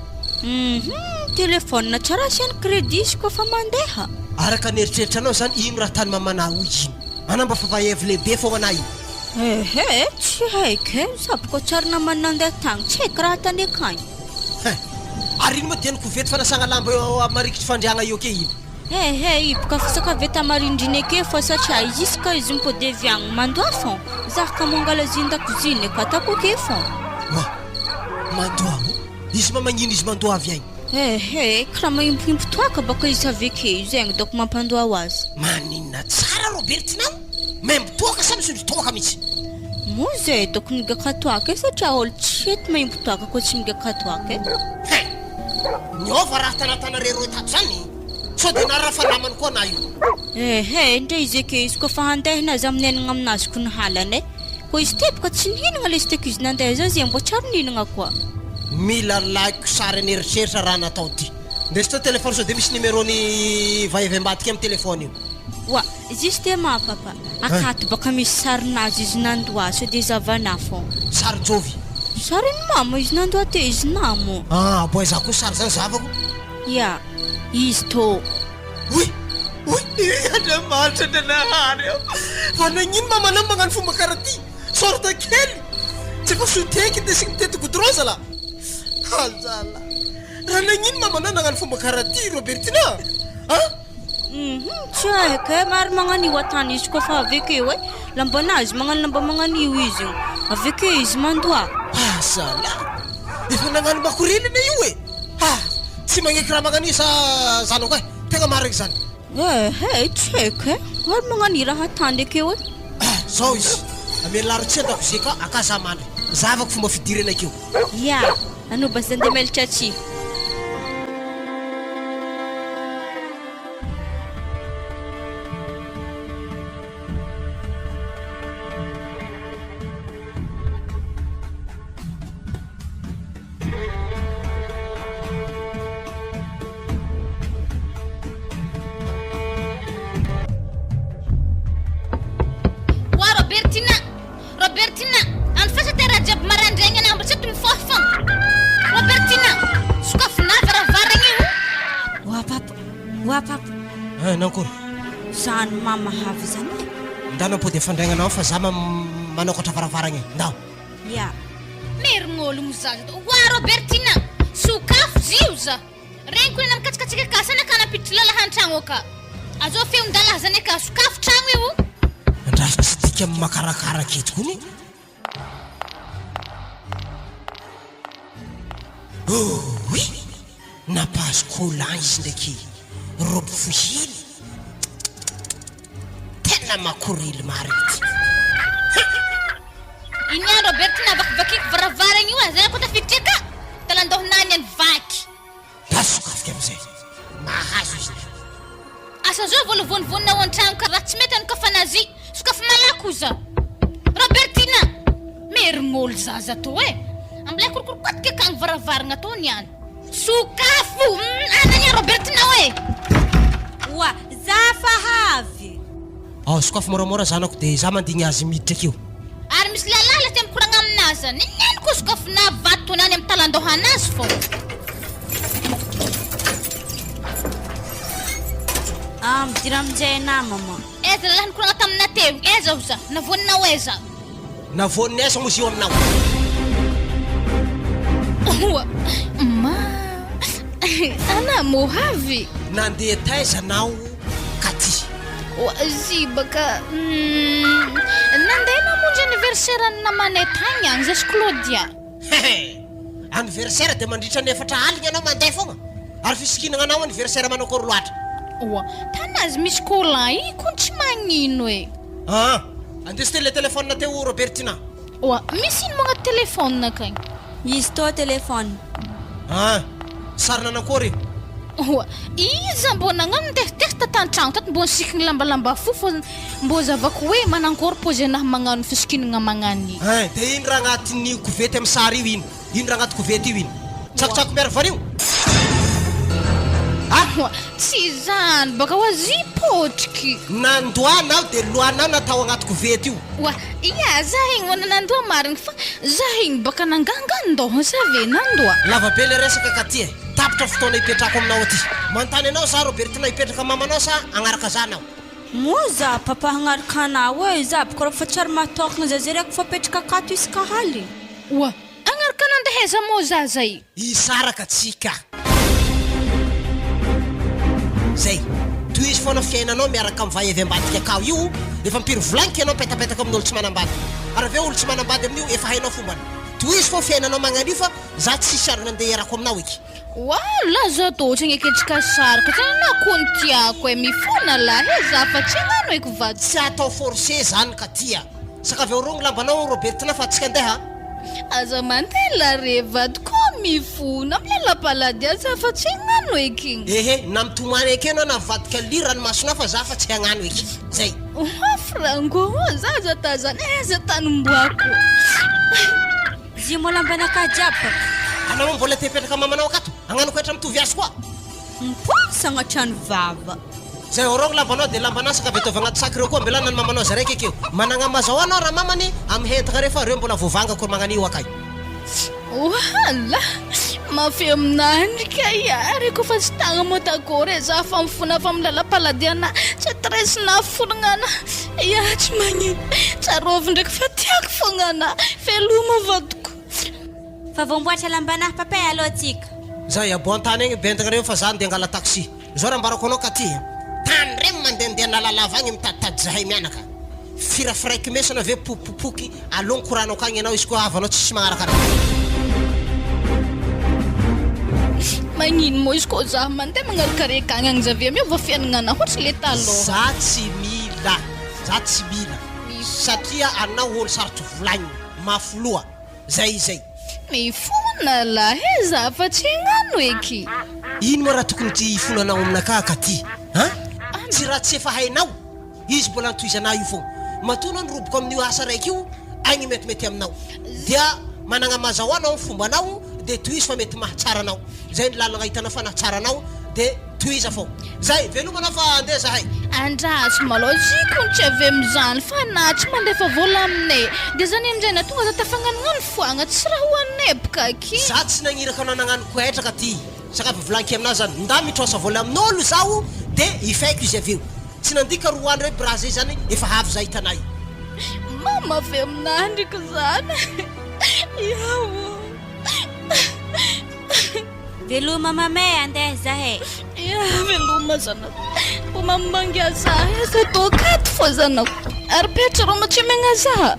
Hum, telephone tsara asiany crédit izy koa fa mandeha. Araka ny eritreritranao zany ino raha tany mamanà hoy ino? Ana mba fa vahevy lehibe fogna anà io. Ehe, tsy haiko e, za boka tsy ary namany nandeha tagny, tsy haiko raha tany akagny. He! Ary ino moa dia ny kovety fanasagna lamba eo amin'ny marikitry fandriagna eo ke ino? Ehe, i boka fisaka avy eto amarindrina eke fô satria izy ka izy mipody avy agny mandoa fô, za ka mangala azy in-dakozia ka ataoko ake fô. Oa! Mandoa o? Izy ma magnino izy mandoa avy agny? Ehe, kiraha maimpoimpo toaka baka izy avy eke io zegny dônko mampandoa ho azy. Maninona tsara Robertinao? Maimbo toaka sa misondro toaka mihitsy? Moa zay tokony migaka toaka e satria olo tsy hety maimbo toaka koa tsy migaka toaka e. He! Niova raha tanatanareo roe tato zany e! Sao dia nara fa namany koa na io? Ehe, ndre izy eke izy koa fa handehina aza minenagna aminazy ko ny halany e! Koa izy teboka tsy nihinagna le izy teko izy nandeha zay ze mbô tsy ary nihinagna koa. Mila laiko sary an'eritreritra raha natao ty. Ndeso teo telephone sao dia misy numéro ny vahivy ambadika am telephone io. Oa! Justement papa, akato baka misy sarinazy izy nandoa sao dia zavanà fô. Sary jovy? Sarin'i mama izy nandoa teo izy namo. Ah, boy za koa sary zany zavako. Ya, izy tô. Oy! Oy! Andriamanitra Andrianahary ô! Fa nagnino mamanao magnano fomba karaha ty? Sorte kely! Tsy efa soteky indesigny mitety goudron zalahy! Azalahy! Raha nagnino mamanao nagnano fomba karaha ty Robertina a? Hum tsy haiko e, maro magnano io atany izy koa fa avy akeo e, lambanazy magnano lamba magnano io izy io, avy akeo izy mandoa. Ah zalahy! Efa nagnano makorely anie io e! Ah! Tsy magneky raha magnano io sa zanako e! Tegna marigny zany. Ehe, tsy haiko e, maro magnano io raha atany akeo e. Ah! Zao izy, amela rotsy an-dakozia ka aka za mandry, zahavako fomba fidirana akeo. Ya! Anao bazin de mail tchatchi. Oa Robertina! Robertina, andefasa ty raha jiaby maraindraigny anah mba tsy ato mifoha fogna. Robertina, sokafinah varavaragna io. Oa papa, oa papa. Eh, nankory? Zany mama havy zany e. Ndana ampody afandraignanao fa za manokatra varavaragna e. Ndao. Ya. Merign'ologno za zao. Oa Robertina, sokafo zio za. Regniko nena mikatsikatsikaka kasana ka nampiditry lalahy antragno aka. Azao feon-dalahy zany aka, sokafo tragno io. Andraso tsy dika makarakara aketo kony. Ouii! Nampahazo collant izy ndraiky robe fohy hely. Tena makorely marigny ty. Iny andro Roberto navakivakiko varavaragna io a, zay koa tafiditra aka, talandohanany any vaky. Mba sokafiko amizay mahazo izy. Asa zao vao lovonivonina ao antragno ka raha tsy mety anokafana azy sokafy malaky oza. Robertina! Merign'olo zaza tô e! Ambilay korokorokotika akagny varavaragna tô niany. Sokafo! Ana nia Robertina oe! Oa, za fa havy! Ao, sokafy moramora zanako de za mandigny azy miditra akeo. Ary misy lalahy la tia mikoragna aminazy zany. Nino ko sokafina vato any amin'ny talandohanazy fô. Ah, midira aminjay anah maman. Aiza lalahy nikoragna taminah teo igny? Aiza oza? Navoaninao aiza? Navoan'ny aiza moa izy io aminao? Oa, ma, anah mô havy? Nandeha taiza anao Katy? Oa, zibaka, nandeha namonjy anniversaire ny namanay tagny agny zay sy Claudia. Hehe, anniversaire dia mandritra ny efatra aligna anao mandeha fogna? Ary fisikinagna anao anniversaire manao akory loatra? Oa, tanazy misy collant igny kony tsy magnino e. Aa! Andeso teo le téléphone teo Robertina. Oa, misy ino moa agnaty téléphone akagny? Izy tô téléphone. Aa! Sary nanakory io? Oa, iza mbô nagnano nitesitesy tan-tragno tato mbô nisikigny lambalamba fo fô mbô zavako hoe manankôry pôzy anahy magnano fisikinagna magnan'io. Ein! De ino raha agnatin'io kovety amy sary io ino? Ino raha agnaty kovety io ino? Tsakotsako miaro vanio? Ah! Tsy izany baka hoa zy potriky. Nandoa anao de lohanao natao agnaty kovety io. Oa, ia za igny vao nandoa marigny fa za igny baka nangangan-doha za ve nandoa. Lava be le resaka ka ty e! Tapitra fotoana hipetrahako aminao aty. Manontany anao za Robertina hipetraka am mamanao sa agnaraka za anao? Moa za papa hagnaraka anao e, za boka fa tsy ary mahatokagna za zay reko fa apetraka akato isaka aligny. Oa, Agnaraka nandeha aiza moa zaza i? Hisaraka tsika. Zay. Tohizo foana fiainanao miaraka am vahevy ambadika akao io, efa mpiry volagniko ianao mipetapetaka amin'olo tsy manambady. Ary avy eo olo tsy manambady amin'io efa hainao fombany. Tohizo foa fiainanao magnano io fa za tsisy ary nandeha hiarako aminao eky. Wala za tô tsy agnekentsika saraka tsy na ko ny tiako e mifona lahy e za fa tsy agnano eky vady. Tsy atao forcé zany ka tia. Saka avy eo rogny lambanao Robertina fa tsika andeha a. Aza mandeha la re vady ko mifona miala-palady aza fa tsy agnano eky igny. Ehe na mitomany eky enao na mivadika ly ranomasonao fa za fa tsy hagnano eky. Zay. Oa franco oa za aza tazana e aza tanim-boako. Zimo lambanakahy jiaby papa. Anao moa mbola te hipetraka am mamanao akato? Hagnano koetra mitovy azy koa? Miposa agnatrano vava. Zay orogno lambanao de lambanà saka avy ataovy agnaty sac reo koa ambelana ny mamanao zaraiky akeo. Managna mazahoa anao ramamany amy hentagna reo fa reo mbola voavanga akory magnanio akay. Ohala! Mafy aminahy ndry kay ary ko fa tsy tagna moa d'accord e za fa mifona fa milalam-paladiana tsy stress-na fologna ana ya tsy magnino tsarovy ndraiky fa tiako fogna ana veloma vadiko. Fa voamboatra lambanah papa e alou tsika. Zay aboan-tany agny bentagna reo fa za ndeha angala taxi. Zao raha ambarako anao ka ty a! Tandremo mandehandeha lalalava agny mitaditady zahay mianaka. Firafiraiky mesana ve popopoky aleo ny courant-nao akagny ianao izy koa havanao tsisy magnaraka anao. Magnino moa izy koa za mandeha magnaraka reka agny agny za ve miova fiaignana ohatry le taloha. Za tsy mila, za tsy mila satria anao olo sarotry volagnina, mafy loha. Zay izay. Mifona lahy e za fa tsy hagnano eky. Ino moa raha tokony ty hifonanao aminakahy ka ty an? Tsy raha tsy efa hainao izy mbola antohizanah io fogna. Matoa anao niroboko amin'io asa raiky io aigny metimety aminao. Dia managna mazahoa anao ny fombanao dia tohizo fa mety mahatsara anao. Zay ny lalagna hitanao fa nahatsara anao dia tohiza fô. Zay, veloma anao fa andeha zahay. Andraso malôha ziko ny tsy avy amizany fa na tsy mandefa vola aminay de zany amizay na tonga za tafagnanognano foagna tsy raha hoaninay boka aky. Za tsy nagniraka anao nagnano koetraka ty sakafo volaniko aminah zany nda mitrosa vola amin'olo zaho de ifeko izy avy eo tsy nandika roa andro hoe brazza zany efa avy za hitanay. Mama avy aminah ndriky zany iaho. Veloma mamay andeha zahay. Ia veloma zanako. Mbo mamangy za asa atao akato fô zanako. Ary petra rô ma tsy omegna za.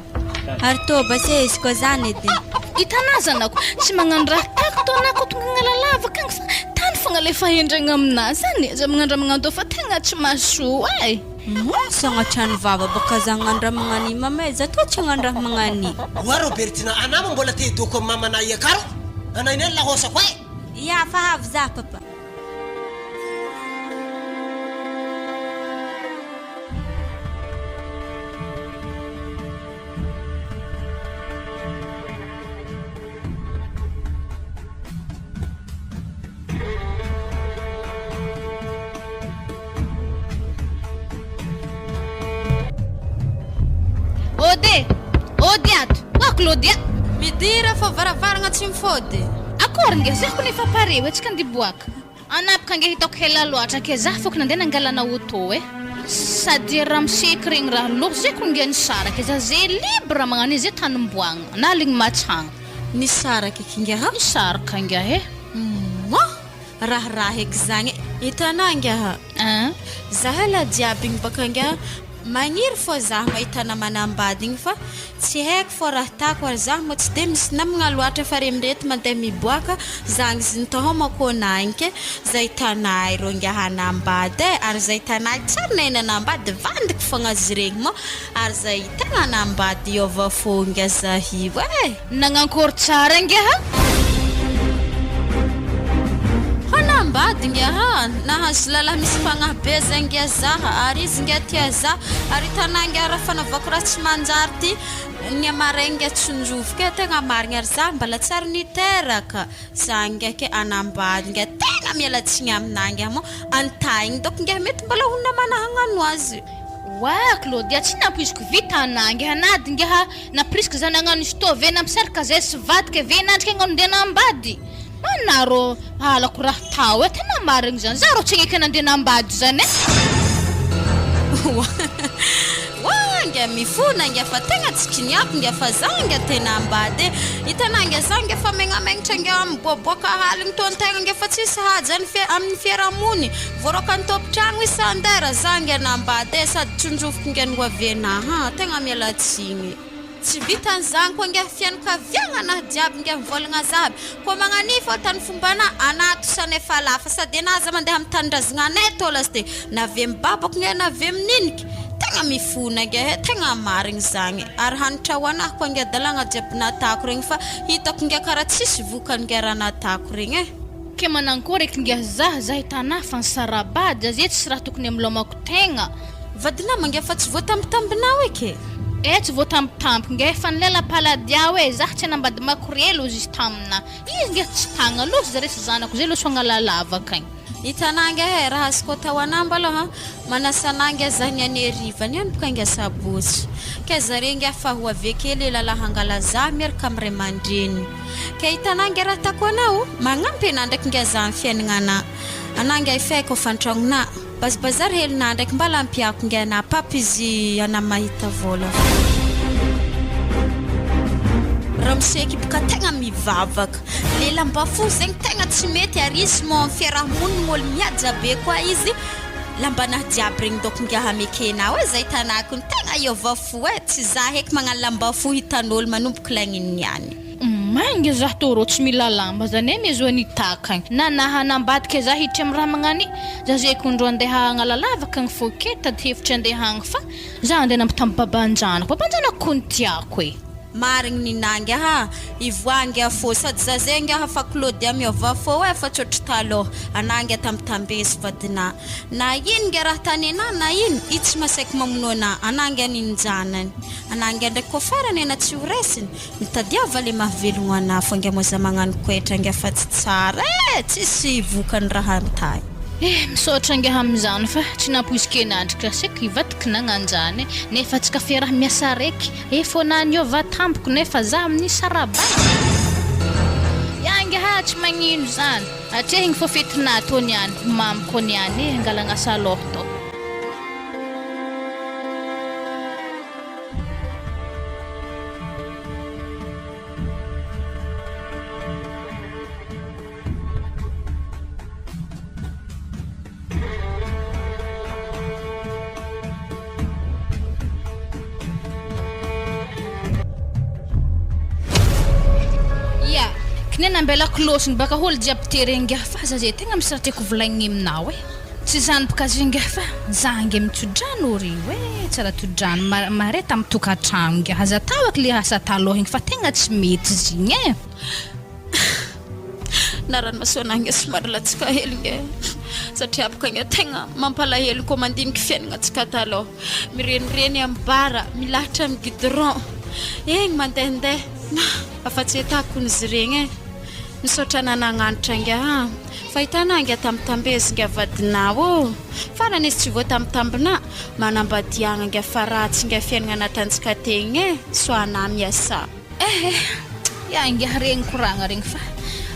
Ary tô base izy koa zany edy. Hitanà zanako, tsy magnano raha tako tô anà koa tonga agnala lavaka agny fa tany fogna le fahendregna aminà zany, aza magnano raha magnano tô fa tegna tsy mahasoa e. Moa sagnatria ny vava baka za hagnano raha magnan'io mamay, za tô tsy hagnano raha magnan'io. Oa Robertina, anà moa mbola te hidoko amy mamanà iakaro, anà ine lahôsako e! Ia, fa avy za papa. Ode! Ode ato! Oa Claudia! Midira fa varavaragna tsy mifôdy. Akory nge, za kony efa pare hoe tsika andeha hiboaka. Anapaka nge hitako ela loatra ke za fôkony andeha nangalana auto e. Sady ramose regny raha loha zay kony nge nisaraka e, za ze libre magnano izy zay tany omboagna na aligny matsagna. Nisaraka eky ingahy a? Nisaraka ingahy e. Moa! Raharaha eky zagny e. Hitanà ingahy a? Zahay lahy jiaby igny baka ingahy magniry fô zah mahita anà manambady igny fa tsy haiko fô raha tako ary zah moa tsy de misy namagna loatra fa re mireto mandeha miboaka zagny izy nitahomako anà igny ke zah hitanà ireo ingahy hanambady e ary zah hitanà tsary nahay nanambady vandiko fogna azy regny moa Ary zay tegna hanambady hiova fo ngia zahio eh! Nagnankory tsara ngia ha? Hanambady ngia ha! Nahazo lalahy misy fagnahy be zay ngia zaha ary izy ngia tia za ary hitanà ngia raha fanaovako raha tsy manjary ty ny amaraigny ngia tsonjoviko eh tegna marigny ary za mbala tsy ary niteraka za ngia ke hanambady ngia tegna miala tsigny aminà ngia moa antahigny dôko ngia mety mbola ho namana hagnano azy. Oa Claudia tsy nampoiziko vita anah nge anady nge ha nampirisika za nagnano izy tô ve nampisaraka zay sy vadiko e ve nandrika hagnano ndeha nambady anah rô halako raha tao e tena marigny zany za rô tsy agneky anah ndeha nambady zany e. Oa nge mifona nge fa tegna tsy kiniako nge fa za nge tena ambady e hitanah nge za nge fa megnamengnitra nge miboaboaka aligny tô antegna nge fa tsisy hajany amin'ny fiarahamony Voaroaka ny tompon-tragno isan-dera, za nge nambady e, sady tsonjofiko nge ny ho avy enaha, tegna miala tsigny. Tsy vitan'izany koa nge fianakaviagna anah jiaby nge mivolagna za aby, koa magnania fô tany fombanah, anah to sany efa lafa, sady enah aza mandeha amy tanindrazagna anay tô lasite, na avy amy babako nge na avy amy niniky, tegna mifona nge he, tegna marigny zagny, ary hanitra ho anah koa nge adalagna jiaby natako regny fa hitako nge karaha tsisy vokany nge raha natako regny e. Ke manankory eky ngiah zah zah hitanah fa nisarabady azy e tsisy raha tokony amilomako tegna. Vadinao mangiah fa tsy voatambitambinao eky e. Eh tsy voatambitamby ngiah efa nilela paladia oe zah tsy hanambady makorely ozy izy taminah izy ngiah tsy tagna loso zare sy zanako zay loso agnalalava akagny. Hitanà angaha e, raha azoko atao anà mbaloha, manasa anà angaha zah niany hariva niany boka angaha sabotsy. Kay zare angaha fa ho avy eke le lalahy hangala zah miaraka am ray aman-dreniny. Kay hitanà angaha raha atako anao, magnampy anà ndraiky angaha zah am fiaignana anà. Anà angaha efa haiko hofan-tragnonà. Bazibazary helinà ndraiky mbala ampiako nge anà papa izy anà mahita vôla fô. Ramose ekipa tegna mivavaka. Le lamba fohy zegny tegna tsy mety ary izy mô am fiarahamonigny ôlo mihaja be koa izy, lambanah jiaby regny dôko ngiahy amekenao e zay hitanako ny tegna hiôva fo e, tsy zah eky magnano lamba fohy hitan'ôlo manomboka lagniny niany. Mainga zah tô rô tsy mila lamba zany e mezo an'i taka agny na nahanambadika zah hiditra am raha magnany zah zay kondro andeha hagnala lavaka agny fô ke tady hevitry andeha agny fa zah andeha nampitamby babanjanako babanjanako kony tiako e. Marigny ny nangy aha, ivoaha ngia fô sady za zay ngiaha fa Claudia miôva fô e fa tsy ôtry talôha, anà ngia tambitambezo vadinà na ino ngia raha tany anà na ino i tsy masaiky mamono anà, anà ngia ninjanany, anà ngia ndraiky kô farany anà tsy ho resiny, Mitadiava le mahavelogno anah fô nge moa za magnano koetra nge fa tsy tsara eh! Tsisy vokany raha mitahy. Eh misaotra angaha amin'izany fa tsy nampoiziko enandry ka saiko hivadiko nagnanjany eh nefa tsy kafe raha miasa raiky eh fô na niova tampoka nefa za amin'ny sarabana ya angaha tsy magnino zany atrehigny fô fetinah tô niany ho mamiko niany eh angalagna salôha tô. Ya, k'ne nambelako lôsiny baka olo jiaby tery ingahy fa za zay tegna misy raha tiako volagniny aminao e. Tsy zany bka zinga fa za ange mitsodrano ry oe tsara todrano mare tam tokatragno nge aza atao aky le asa taloha igny fa tegna tsy mety zigny e. Na ranomaso anah nge somary latsaka hely nge satria boka nge tegna mampalahelo ko mandiniky fiaignana tsika taloha mirenireny am bar milahatra am goudron egny mandehandeha afa tsy etako izy regny e. Misaotra nanagnanitra ingahy a! Fa hitanà ingahy tambitambezy ingahy vadinà ô! Farany izy tsy voatambitambinà, manambadiagna ingahy fa ratsy ingahy fiaignana natanjaka tegna e! Soa anà miasà. Eh eh! Ya ingahy regny koragna regny fa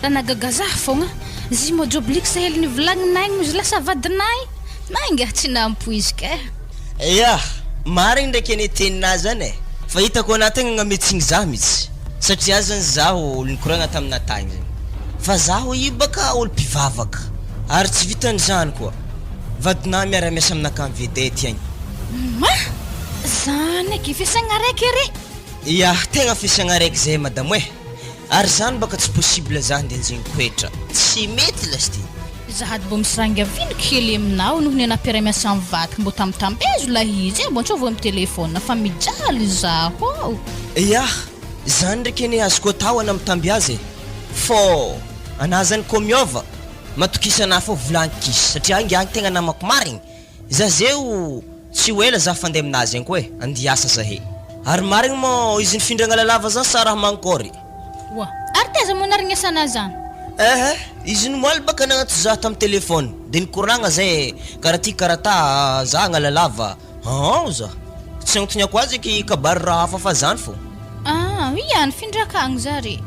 raha nahagaga zah fogna, zy mojoblix hely nivolagninay igny izy lasa vadinay, na ingahy tsy nampoiziko eh! Ya! Marigny ndraiky anie teninà zany e! Fa hitako anà tegna nametsigny zah mitsy, satria zany zaho olo nikoragna taminà tagny zany, fa zaho io baka olo mpivavaka, ary tsy vitan'izany koa, vadinà miara-miasa aminakahy am vedette agny. Ma! Zany aky fiasagna araiky re! Ya, tegna fiasagna araiky zay madamo e! Ary zany baka tsy possible za nde njegny koetra tsy mety lasty. Zahady mbô misy raha ingaviniko hely aminao noho ny anah mpiara-miasa mivadika mbô tambitambezo lahy izy e mbô antsovy amy téléphone fa mijaly zaho ô. Yah, zany ndraiky anie azoko atao ana mitamby azy e, fô anah zany kô miôva, matokisa anah fô volagniko izy satria ingahy tegna namako marigny, Za zeo tsy ho ela za fandeha aminazy agny koa e, andia hiasa zahe. Ary marigny mô izy nifindra Analalava zany sa raha mankôry? Oa, ary taiza moa naringnesana zany? Ehe, izy nomaly baka nagnantso za tam téléphone de nikoragna zay kara ty kara ta za Analalava, aa za tsy agnontoniako azy eky kabary raha hafa fa zany fô. Ah, ia, nifindra akagny zare.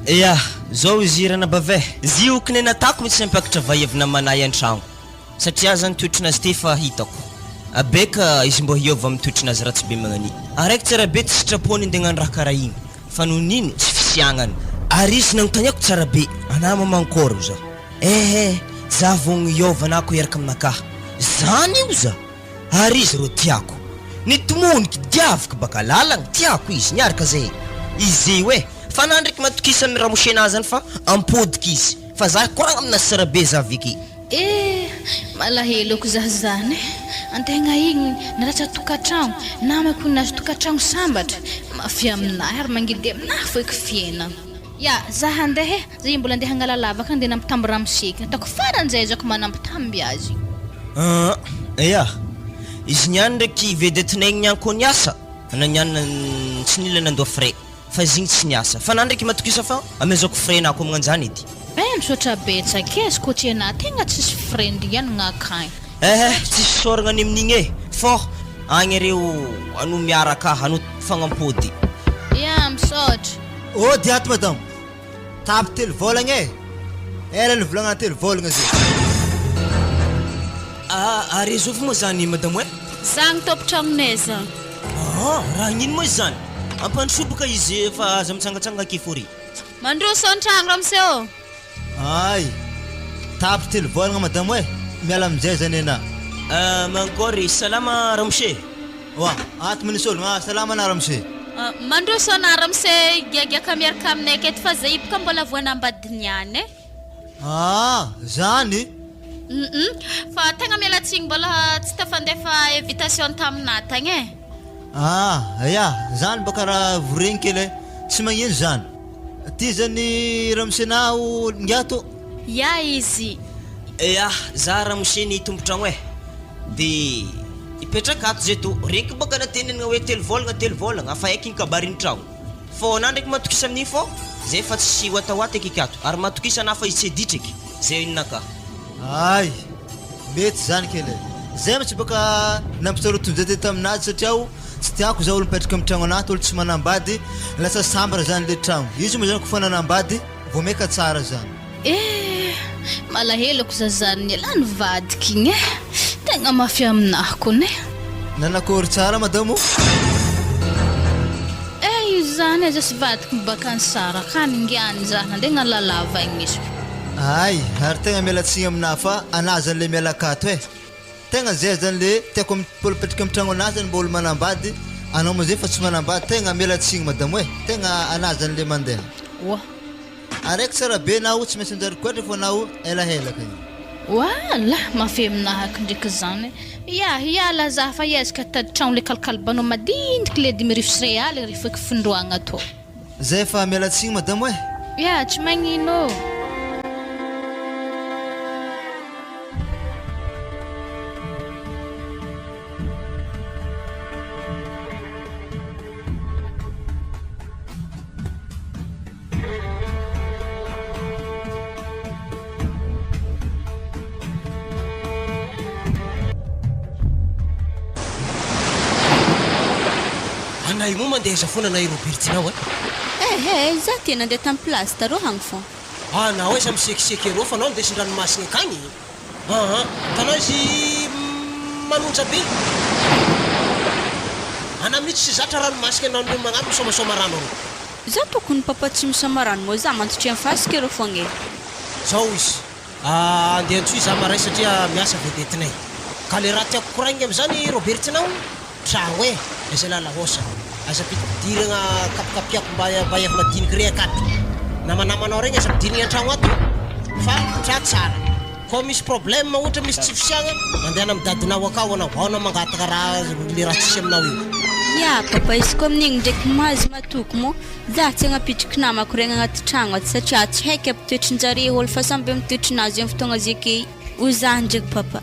Ia, zao izy ranabavy e, zio kine natako mitsy nampiakatra vaiavy namanay antragno. Satria zany toetrinazy ty efa hitako. Abeka izy mbô hiova amin'ny toetrinazy ratsy be magnani. Araiky tsara be tsy sitrapony nde hagnano raha karaha igny fa noho nino tsy fisiagnany. Ary izy nagnontaniako tsara be anah ma mankôry oza eh za vogno hiova anah ko hiaraka aminakahy zany oza ary izy rô tiako nitomoniky diaviko baka lalagna tiako izy niaraka zay izy io eh fa anah ndraiky matokisa ny ramose-nah zany fa ampodiky izy fa za koragna aminazy tsara be za aveke. Eh! Malahelo ako za zany eh! Antegna igny nilatsa tokatragno, namako nahazo tokatragno sambatra, mafy aminahy ary mangidy aminahy foeky fiainagna. Ya, za handeha eh! Za mbola andeha hangala lavaka andeha nampitamby ramose eky, ataoko faran'izay azaoko manambitamby azy. Aa ya! Izy niany ndraiky vedette-nay igny niany koa niasa, na niany tsy nila nandoa frais. Fa izy igny tsy niasa. Fa na ndraiky matokisa fa amezako frais na ko magnanjany edy. Eh misaotra betsaka e, izy koa tsy enah tegna tsisy friend ihany gn'akagny. Eh tsisy fisaoragna any amin'igny e, fô agny areo ano miaraka ano fagnampody. Ya misaotra. Ody ato madama. Tapy telo vôlagna e! Ela nivolagnana telo vôlagna zay. Ah, ary zovy moa zany madamo e? Zagny tompon-tragnonay zagny. Ah, raha gnino moa izy zany? Ampandrosoa boka izy fa aza mitsangatsangana ake fô re. Mandroso an-tragno ramose ô! Ay! Tapy telo vôlagna madamo e! Miala aminjay zany enà. Ah, mankôry, salama ramose. Oa, ato minisy ologno ah, salama anà ramose. Mandroso anà ramose higiagiaka miaraka aminay aketo fa zay boka mbola voanambady niany e. Ah, zany? Hum, fa tegna miala tsigny mbola tsy tafandefa invitation taminà tagny e. Ah, ya, zany baka raha voregny kely e, tsy magnino zany. Ty zany ramose nà o ingahy tô? Ya izy. Ya, za ramose ny tompon-tragno e. De hipetraka ato zay tô. Regniky bôka natenenina hoe telo vôlagna telo vôlagna afa aiky ny kabarin'ny tragno. Fô anà ndraiky matokisa amin'igny fô zay fa tsy hoatahoata eky ato. Ary matokisa anà fa izy tsy ditra eky. Zay ninakà. Hay! Mety zany kely e! Zay mitsy bôka nampisarotin'i zay teto taminazy satria aho tsy tiako za olo mipetraka am tragno anaty olo tsy manambady lasa sambatra zany le tragno. Izy moa zany kofa nanambady vao maika tsara zany. Eh! Malahelo ako zazan'ny elah nivadika igny eh! Tegna mafy aminahy kony eh! Nanakory tsara madamo o? Eh izany aza sy vadiko baka nisaraka any ngiany zah nandeha nalalava igny izy. Hay, ary tegna miala tsigny aminah fa anah zany le miala akato eh! Tegna zay zany le tiako am mipetraka am tragno anah zany mba olo manambady, anao amizay fa tsy manambady tegna miala tsigny madamo eh! Tegna anah zany le mandeha. Oa. Araiky tsara be nao tsy maintsy anjary koetra fô nao elahelaka io. Wala! Mafy aminahako ndreky zany. Ya, hiala za fa hiezaka hitady tragno le kalokalobanao madiniky le 25 real ry feky findroagna tô. Zay fa miala tsigny madamo eh. Ya, tsy magnino ô. Anay moa mandeha aiza foana anay Robertinao eh? Ehe, za ty nandeha tam place tarô hagny fô. Anao aiza misekiseky erô fa anao ndesin-dranomasigny akagny e? Aa tanao izy manonja be. Ana mitsy tsy zatra ranomasina enao no magnano misomasoma rano arô. Za tokony papa tsy misoma rano moa za mantsy tsy fasika ireo fogna e. Zao izy, andeha antsoy za maray satria miasa vedetinay. Ka le raha tiako koragnina amizany Robertinao, tragno e, aiza lalahosa, aza ampidipidiragna kapikapiako mba mba efa madiniky re akato. Namanamanao regny aza ampidirigny antragno ato fa tra tsara. Kô misy problème ohatra misy tsy fisiagna, mandehana am dadinao akao anao, ao anao mangataka raha le raha tsisy aminao io. Ya papa izy koa amin'igny ndraiky mahazo matoky moa za tsy agnapitriky namako regny agnaty tragno ato satria tsy haiko aby toetrin-jare ôlo fa samby amy toetrinazy amy fotoagna zay ke ho za ndraiky papa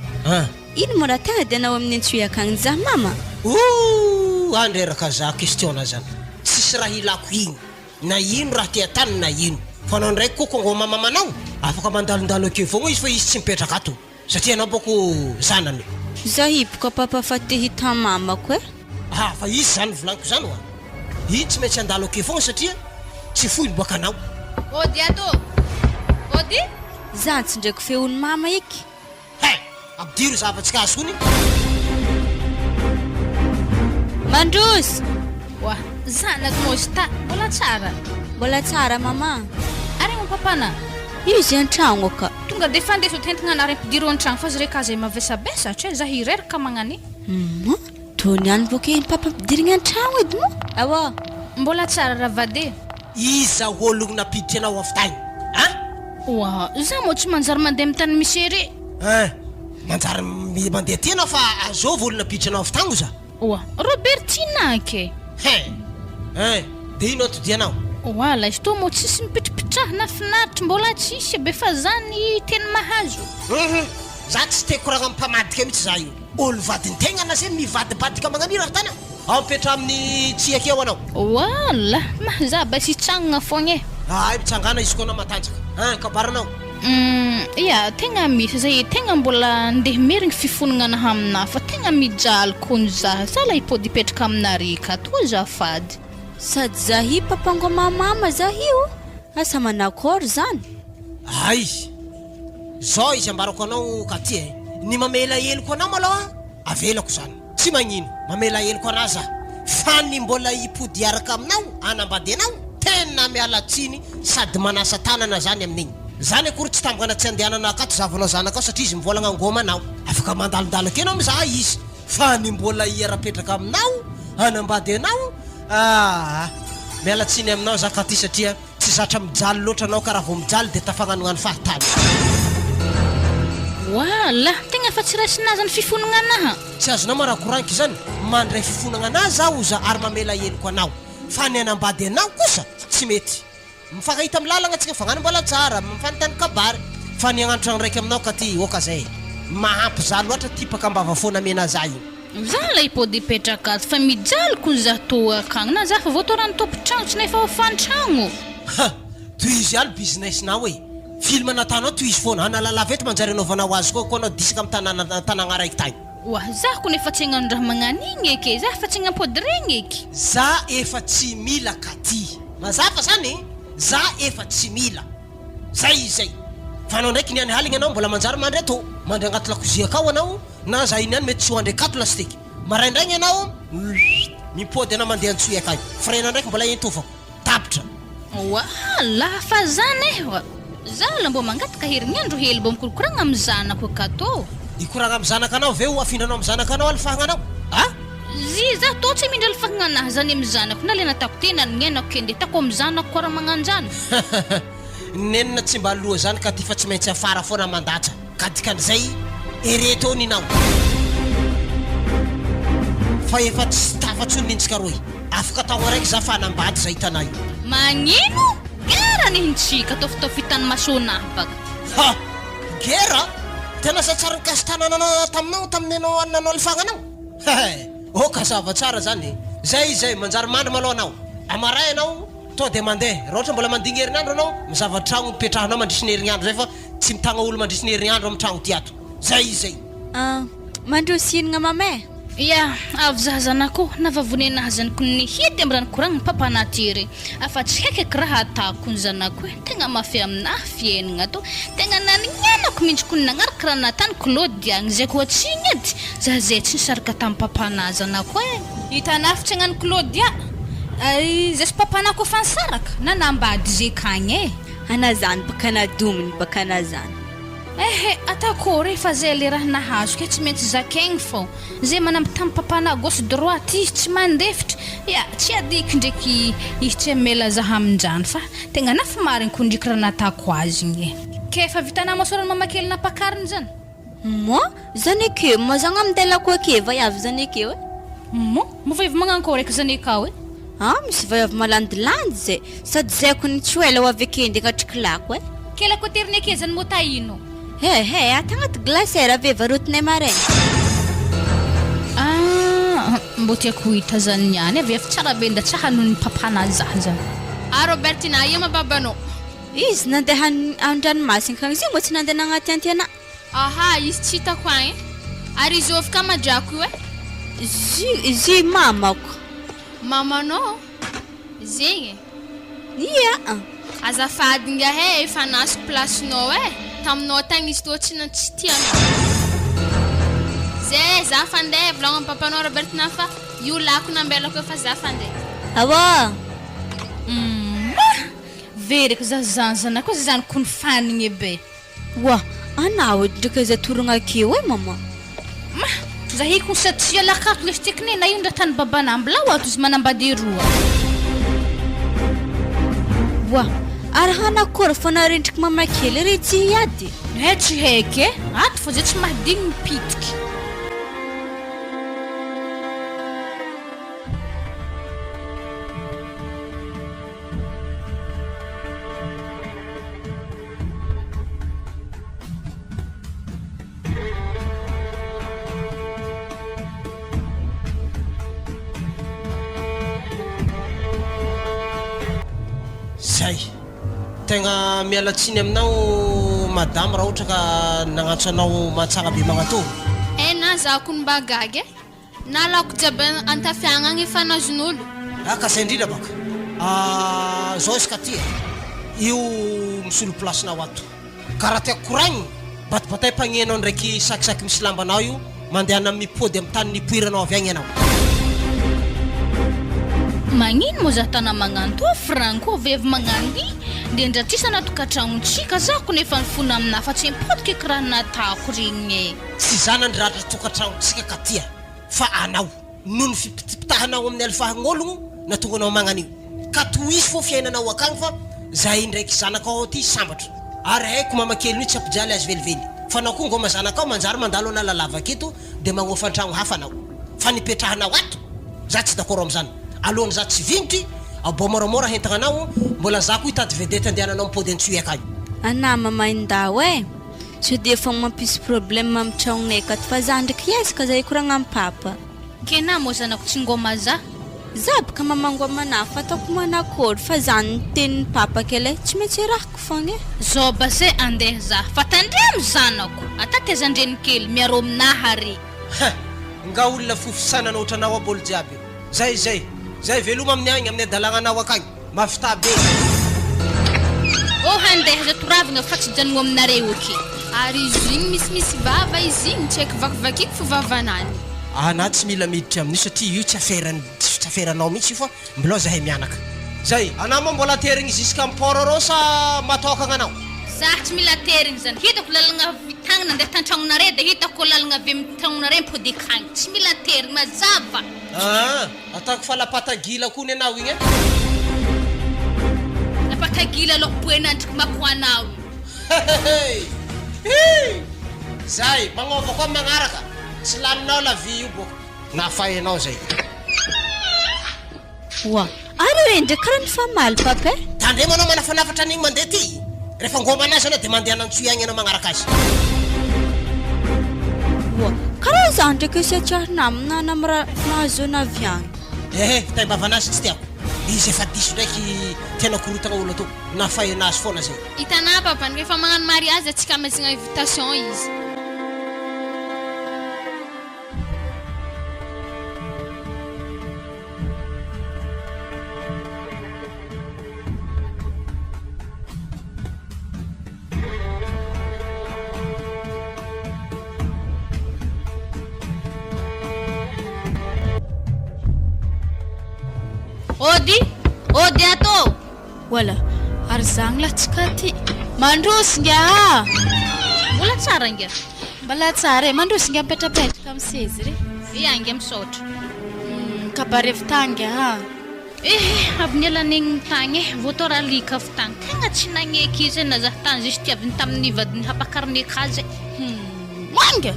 ino moa raha tegna de anao amin'ny antsoy akagny za mama. Ooh andreraka za question zany tsisy raha ilako igny. Na ino raha te atany na ino. Fa anao ndraiky koa kôngô mamamanao afaka mandalondalo akeo fogna izy fa izy tsy mipetraka ato satria anao bôko zanany. Za hiboka papa fa te hita mamako eh. Ah fa izy zany volagniko zany oa. Iny tsy maintsy handalo akeo fogna satria tsy foiny boaka anao. Ody ato ô! Ody! Za tsy ndraiky feon'i mama eky. He! Ampidiro zava-tsy azony. Mandroso! Oa, zanako Mozta, mbola tsara? Mbola tsara maman. Ary agny papana? Izy an-tragno ka. Tonga de fa andeso tentigna anary ampidiro an-tragno fa zare ka zay mavesabesatra e, za hireraka magnani. Humm, tô niany boka iny papa ampidirigny an-tragno edy moa. Aoa. Mbola tsara ravady e. Iza ologno nampiditra anao avy tagny an? Oa, za moa tsy manjary mandeha amin'ny tany misy ery. Ein, manjary mandeha aty anao fa azovy olo nampiditra anao avy tagny oza? Oa, Robertina aky e! Hein! Ein, de ino atodianao? Oa, laiso toa moa tsisy mipitripitraha na finaritry mbola tsisy be fa zany teny mahazo. Hum, za tsy te koragna am mpamadika mitsy za io. Olo vadin-tegna na zay mivadibadika magnan'io ry tana? Ampetra amin'ny tsihy akeo anao. Wallah, ma za ba sy tsangana fogna e. Ahay mitsangana izy koa anao matanjaka. An, kabarinao. Humm ya tegna misy zay e, tegna mbola ndeha merigny fifonagna anaha aminah fa tegna mijaly kony zah, za la hipody hipetraka aminare akato azafady. Sady zah io papango mama zah io, asa manakôry zany? Hay! Zao izy ambarako anao Katy e, ny mamela heloka anao malôha avelako zany, tsy magnino, mamela heloka anah zah, fa ny mbola hipody hiaraka aminao hanambady anao, tena miala tsiny sady manasa tanana zany amin'igny. Zany akory tsy tambagna tsy andehanana akato zavanao zanakao satria izy mivolagna ngôma anao, afaka mandalondalo akeo anao mizaha izy, fa ny mbola hiara-petraka aminao hanambady anao, aa miala tsiny aminao zah Katy satria. Tsy zatra mijaly loatra anao ka raha vao mijaly dia tafagnanognano fahatany. Wala! Tegna fa tsy raisinà zany fifonagna anaha. Tsy azonao marakoranky izany, mandray fifonagna anah za oza ary mamela heloko anao, fa ny hanambady anao kosa tsy mety. Mifankahita am lalagna tsika, mifagnano mbola tsara, mifanontany kabary, fa ny hagnano tragno raiky aminao ka ty oka zay e. Mahampizaha loatra tipaka ambava foana amena za io. Za lay pody hipetraka ato fa mijaly kony za toa akagny na za fa voatorany tompon-tragno tsy nefa hofan-tragno. Ha! Tohizo ihany business nao e! Film nataonao tohizo foana, Analalava eto manjary anaovanao azy koa koa anao disaka am tanàna tanàgna raiky tagny. Oa za kony efa tsy hagnano raha magnanigny eky e, za efa tsy hagnampody regny eky. Za efa tsy mila Katy. Mazava zany e! Za efa tsy mila. Zay izy zay. Fa anao ndraiky niany haligny anao mbola manjary mandry ato. Mandry agnaty lakozia akao anao na za iny ihany mety tsy ho andry akato lasiteky. Maraindraigny anao uiitt mipody anao mandeha antsoy akagny. Frais nao ndraiky mbola entofako. Tapitra. Wala fa zany eh wa. Za la mbô mangataka herignandro hely mbô mikorokoragna am zanako akato ô. Hikoragna am zanakanao ve o afindranao am zanakanao alifahagnanao a? Zy za tô tsy mindra alifahagnanahy zany am zanako na le natako tena niainako ke nde tako am zanako koa raha magnanjany. Nenina tsy mba aloha zany ka ty fa tsy maintsy afara foana mandatsa ka dikan'izay ereto eo ninao fa efa tsy tafa tsony nintsika roy afaka taogno araiky za fa hanambady za hitanà io. Magnino? Guerre nihintsika tôfitôfy hitan'ny masonah baka. Ha! Guerre? Tena za tsary nikasi-tanana taminao tamin'ny anao nanao ny fagnanao? He! Oka zava tsara zany e! Zay izay, manjary mandry malôha anao, amaray anao Tonga dia mandeha. Raha ohatra mbola mandigny herinandro anao, mizava tragno ipetrahanao mandritry ny herignandro zay fa tsy mitagna olo mandritry ny herignandro amin'ny tragno ty ato. Zay izy zay. Ah, mandroso inona mama eh? Ya, avy za zanako, navavony anahy zanako nihidy am raha nikoragny papa anaty ery, afa tsy haiko eky raha atako ny zanako eh, tegna mafy aminahy fiaignana to, tegna nanignenako mintsy kony nagnaraka raha natany Claudia agny zay koa tsigny edy, za zay tsy nisaraka tam papa nahy zanako eh. Hitanah fa tsy hagnano Claudia, zay sy papa nahy koa fa nisaraka, nanambady zay kagny eh. Ana zany baka nadominy baka ana zany. Ehe, atakory e, fa zay le raha nahazo ke tsy maintsy zakaigny fô, zay manambitamby papanah gauche droite izy tsy mandefitra, ya tsy adiko ndreky izy tsy hamela zah aminjany fa tegna nafy marigny ko ndriky raha natako azy igny e. Ke efa vitanah masoran'i mama kely nampakariny zany? Moi, zany eke, mazagna amindelako ake vaiavy zany eke oe. Moi, mo vaiavy magnankôry eky zany akao e? Ah, misy vaiavy malandilandy zay, sady zay kony tsy ho ela ho avy ake ndeha agnatry kilako eh. Kela ko teriny ake zany mô tahino. He he, ato agnaty glacière ave varotinay maraina. Ah, mbô tiako ho hita zany niany avy efa tsara be nda tsy hanon'ny papana zah zany. Ah Robertina, aia ma babanao? Izy nandeha an-dranomasina kagny, izy io mbô tsy nandeha nagnaty antenà. Aha, izy tsy hitako agny e. Ary zovy ka madrako io e? Zy, zy mamako. Mamanao? Zegny e. Ia a. Azafady ingahy e, efa nasiko place-nao e. Taminao tagny izy tô tsy na tsy tia anao. Zay, za fandeha, volagno am papanao Robertina fa io lako nambelako io fa za fandeha. Awa. Humm, very eky za zany zanako zany kony fanigny be. Oa, anao edy ndraiky aiza torogna akeo e maman. Ma, za hiko sady tsy alakako lesy tiako ne na io ndra tany babana mblao ato izy manambady eroa. Oa, ary hanakôry fa narendriky mama kely re tsy hiady. Eh tsy haiky e, ato fa zay tsy mahadigny mipitiky. Zay. Tegna miala tsiny aminao madame raha ohatra ka nagnantso anao mahatsara be magnatô. Eh na za kony mba gaga eh! Na laoko jiaby antafiagna agny efa nazon'olo. Ah ka zay indrindra baka. Ah zao izy ka ty e! Io misolo place nao ato. Ka raha tiako koragnina, batibatay panier-nao ndraiky sakisaky misy lambanao io, mandehana mipody amin'ny tany nipoiranao avy agny ianao. Magnino moa za tana magnano toa franco vevy magnano ty de ndra tsisy tokantragnontsika za ko nefa nifona aminah fa tsy mipodika eky raha natako regny e. Tsy za nandratra tokantragnontsika ka tia fa anao. Noho ny fipitipitahanao amin'ny alifahagn'ologno natonga anao magnan'io. Ka tohizo fô fiainanao akagny fa zahay ndraiky zanakao ao ty sambatra. Ary haiko mama kelin'io tsy hampijaly azy velively. Fa anao koa ngôma zanakao manjary mandalo Analalava aketo de magnofa antragno hafa anao. Fa nipetrahanao ato? Za tsy d'accord amizany. Alohan'ny za tsy vignitry, abao moramora hentagnanao, mbola za koa hitady vedette andehananao mipody Antsohihy akagny. Anah mamaindaho eh! Sao dia fogna mampisy problème am tragnonay akato fa za ndraiky hiezaka za hikoragna am papa. Kena moa zanako tsy ngôma za. Za baka mamangôma anah fa ataoko manakôry fa zany ny tenin'i papa kely eh, tsy maintsy arahiko fogna eh. Zao base andeha za fa tandremo zanako, ata tezan-drenikely miaro aminaha ary. Hein! Nga olona fofisainana otranao aby olo jiaby io. Zay zay. Zay veloma amin'ny agny amin'ny adalagnanao akagny. Mavità be. Oh handeha aza toravigna fa tsy janogno aminareo ok. Ary izy igny misimisy vava izy igny tsy haiko vakivakiko fo vavanany. Anah tsy mila miditra amin'io satria io tsy affaire tsy affaire anao mihitsy io fa mblao zahay mianaka. Zay, anah moa mbola aterigny jusqu'à port arô sa matôkagna anao? Zah tsy mila aterigny zany, hitako lalagna avy tagny nandeha tantragnonare de hitako koa lalagna avy amy tragnonare mipody akagny, tsy mila aterigny mazava. Aa, ataoko fa lapatagila kony anao igny e. Lapatagila aloha boenandriky mako anao io. Hehehe! Hii! Zay, magnova koa magnaraka, tsy laninao la vie io bôka. Nafay anao zay. Oa! Ary io endrika karaha nifamaly papa eh! Tandremo anao manafanafatra an'igny mandeha ty! Rehefa ngôma anazy anao de mandehana antsoy agny anao magnaraka azy. Oa! Karaha za ndraiky io sy atsiahy namana na am raha nahazoana avy agny. Ehe, taim-bavanazy tsy tiako. Izy efa diso ndraiky tena korotagna olo atô. Nafay anazy foana zay. Hitanà papany rehefa magnano mariage atsika amazigna invitation izy. Ody! Ody ato! Wala, ary zagny lah tsy ka ty. Mandroso ngia ah! Mbola tsara ngia. Mbola tsara e, mandroso ngia mipetrapetraka amin'ny sezy re. Ia ngia misaotra. Hum, kabary avy tagny ngia ah. Ehe, avy niala neniny tagny e, voatao raha alika avy tagny. Tegna tsy nagneky izy e, na zah tagny juste tiaviny tamin'ny vadiny hampakariny akazy e. Hum, moa ngia!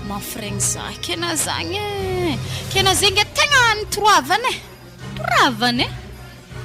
Mahafiregny zah kena zagny e. Kena zegny ngia tegna nitoroavana e. Toravana e!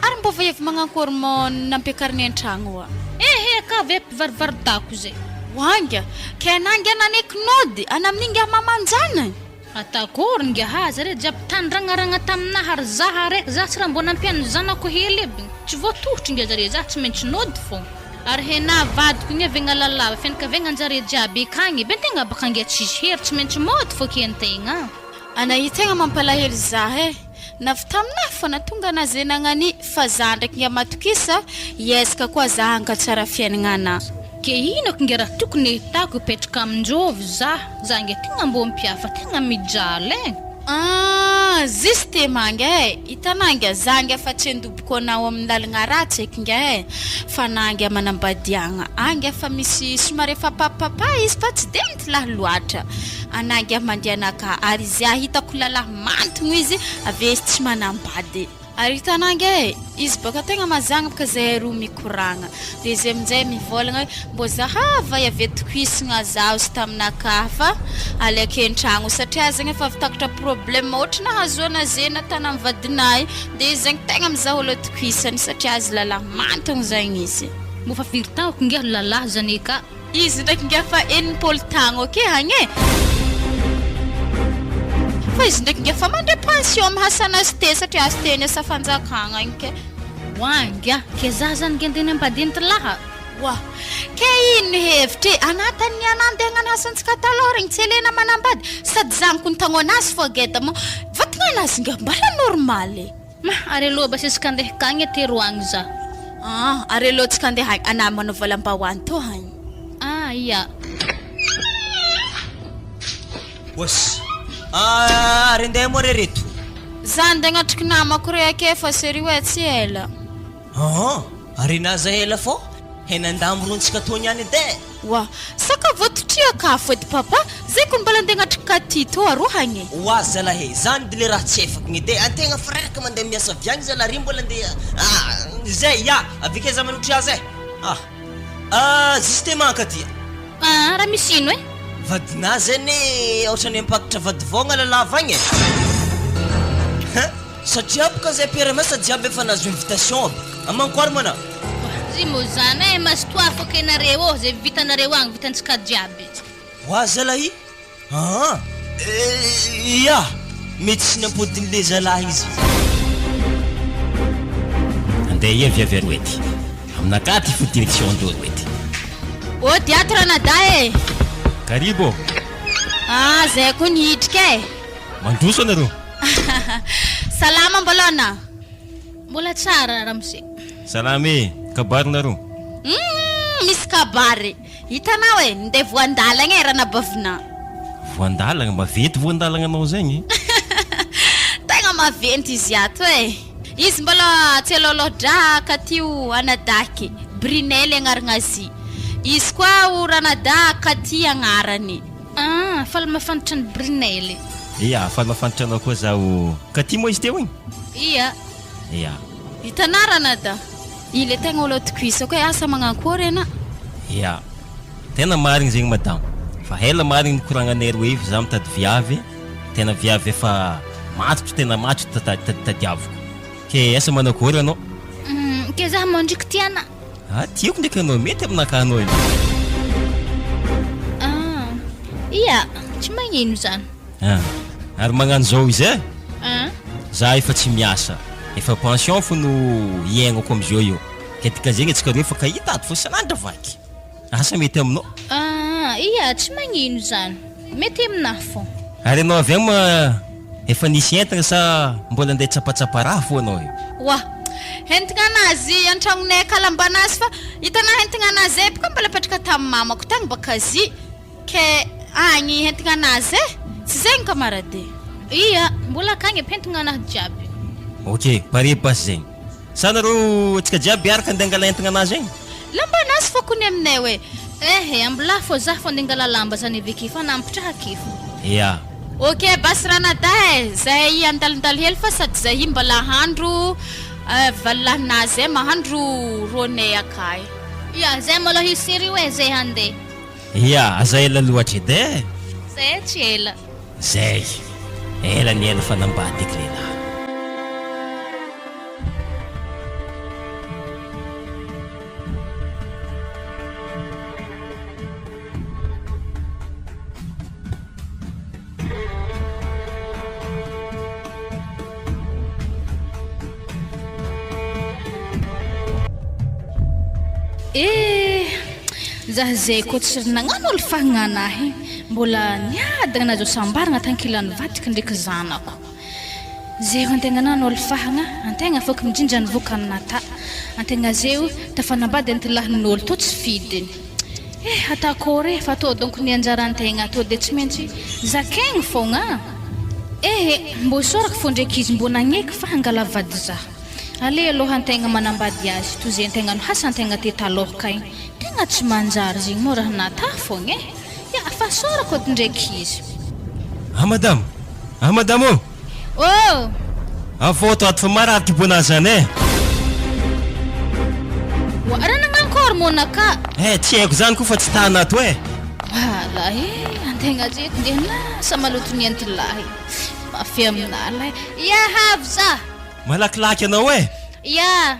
Ary mbô vehivy magnankory mô nampiakariny an-tragno oa? Ehe ka ve mpivarivaridako zay. Oanga, kay anah ngia naneky nody, ana amin'igny ngiah maman-janany. Atakory ngiaha zare jiaby tandragnaragna taminah ary zah araiky zah tsy raha mbô nampiany zanako hely aby tsy voatohotry ngia zare zah tsy maintsy nody fogna ary henah vadiko igny avy agnalalava fianakaviagna anjare jiaby akagny be ntegna baka ngia tsisy hery tsy maintsy mody fô ke antegna. Ana io tegna mampalahelo zah eh. Navy taminah fona tonga na ze nagnani fa za ndraiky nga matokisa hiezaka koa za hankatsara fiaignana anah. Ke ino ko nge raha tokony ahitako hipetraka aminjovy za, za nge tegna mbô mpiahy fa tegna mijaly eh. Ah juste manga eh, hitanà nga za nga fa tsy handoboko anao amin'ny lalagna ratsy eky nga eh, fa na nga manambadiagna ah nga fa misy somary efa papapapa izy fa tsy de mety lahy loatra, anà nga mandeha anaka ary izy ah hitako lalahy Mantogno izy avy izy tsy manambady. Ary hitanà ange e, izy bôka tegna mazagna bôka zahay roa mikoragna, de izy aminjay mivôlagna hoe mbô zahava i avy atokisagna zaho sy taminakahy fa aleky an-tragno satria zegny efa avy takatra problème ôtry nahazoana zena tany amy vadinay, de izy zegny tegna mizaha ôlo atokisany satria azy lalahy mantogno zegny izy. Mbô fa firy taoko ngiahy lalahy zany ka. Izy ndraiky ngiahy fa 60 tagno ake agny e! Fa izy ndraiky ngiahy fa mandray pension amy hasana azy te satria azy te niasa fanjakagna igny ke. Oa ngia, ke za zany nge andeha hanambady an'ty laha? Oa, ke ino hevitra e? Anah tany nianah andeha hagnano asantsika taloha regny tsy elena manambady, sady zany ko ny tagnon'azy fô geda moa vatagna anazy nga mbala normal e. Ma, ary aloha basesika andeha kagny atero agny za. Ah, ary aloha tsika andeha agny, anah manao valam-bahoany tô agny. Ah, ia. Oas. Ah, ary andeha moa re reto? Za andeha agnatriky namako re ake fa serio e, tsy ela. Aa, ary na za ela fô henan-dambo rontsika tô niany edy e! Oa, saka voatotriaka afo edy papa, zay kony mbola andeha agnatriky Katy tô aroa agny e! Oa zalahy e, zany dy le raha tsy efako gny edy e, antegna fa reraka mandeha miasa avy agny zalahy ry mbola andeha ah, zay ya, avy za manotry azy e! Ah, ah, justement Katy a! Ah, raha misy ino e? Vadinà zay anie ohatran'ny hampakatra vady vao agny lalava agny e! Hein! Satria boka zay mpiara-miasa jiaby efa nahazo invitation aby. Amankoary moa na? Ry moa zany e, mazotoa fô ke nareo ô, zay vitanareo agny vitantsika jiaby. Wa zalahy aa! Ya! Mety tsy nampodin'le zalahy izy. Andeha ia viavy aroa ety. Aminakahy ty fo direction ndreo aroa ety. Ody ato ranadahy e! Karibo ô! Ah, zay koa nihidrika e! Mandroso anareo. Salama mbolona. Mbola tsara ramose. Salama e! Kabary nareo. Humm misy kabary. Hitanao e, ndeha voandalagna e ranabavinà. Voandalagna? Maventy voandalagna anao zegny e. Tegna maventy izy ato e. Izy mbola tsy alôlôdraha ka ty o anadahiky, Brunelle agnaragna azy. Izy koa o ranadahy Katy agnarany. Ah, faly mahafantatra an'i Brunelle. Ia, faly mahafantatra anao koa zaho. Katy moa izy teo igny? Ia. Ia. Hitanà ranadahy, i le tegna olo atokisako e, asa magnankory anà? Ia. Tena marigny zegny madamo. Fa ela marigny nikoragnanay roe fa za mitady viavy, tena viavy efa matotra tena matotra tadiaviko. Ke asa manakory anao? Hum, ke za mandriky tiana. Ah, tiako ndraiky anao, mety aminakahy anao io. Ah, ia, tsy magnino zany. Ah, ary magnano zao izy eh? Ah. Za efa tsy miasa, efa pension fo no iaignako amizao io. Ke dikan'zegny antsika roe mifankahita ato fo isan'andro vaky. Asa mety aminao? Ah, ia, tsy magnino zany. Mety aminahy fô. Ary ianao avy any moa efa nisy entagna sa mbola andeha hitsapatsapa raha fô anao io? Oa! Entigna anazy antragnonay kalambanazy fa hitanà entigna anazy e boka mbola apetraka tamin'ny mamako tagny baka zy ke agny entigna anazy e! Tsy zegny camarade? Ia, mbola akagny aby entigna anahy jiaby. Ok, pare basy zegny. Sa nareo antsika jiaby hiaraka andeha angala entagna anazy agny? Lamba anazy fô kony aminay oe. Ehe, ambola fô zah fô andeha angala lamba zany avy ake fa nampitraha ake fô. Ia. Ok basy ranadahy e, zahay andalondalo hely fa sady zahy mbola ahandro valilahinahy zay mahandro ronay akay. Ia, zay maloha io serio e, zay handeha. Ia, aza ela loatra edy e. Zay tsy ela. Zay, ela ny ela fa nambadiky lehilahy. Eh! Zah zay koa tsy ry nagnano olo fagnana ahy mbola niadagna nahazo sambaragna tankilan'ny vadiko ndreky zanako. Zeo antegna nano olo fahagna, antegna afaka mijinja ny vokany nata. Antegna zeo tafanambady anty lahin'olo tô tsy fidiny. Eh atakôry eh fa tô donko ny anjarantegna tô de tsy maintsy zakegny fogna. Eh mbô isaorako fô ndreky izy mbô nagneky fa hangala vady zah. Ale aloha antegna manambady azy toy ze antegna nohasantegna te talôha kay tegna tsy manjary zegny moa raha nata fogna eh. Ya fa isaorako edy ndreky izy. Ah madama! Ah madama ô! Oh! Avoto ato fa marary kibonà zany eh! Wa raha nagnankory moa naka? Eh tsy haiko zany koa fa tsy tana ato eh! Wala eh! Antegna zeto ndeha lasa maloto ny entilahy. Mafy aminà lahy. Ya havy za! Malakilaky anao eh! Ya!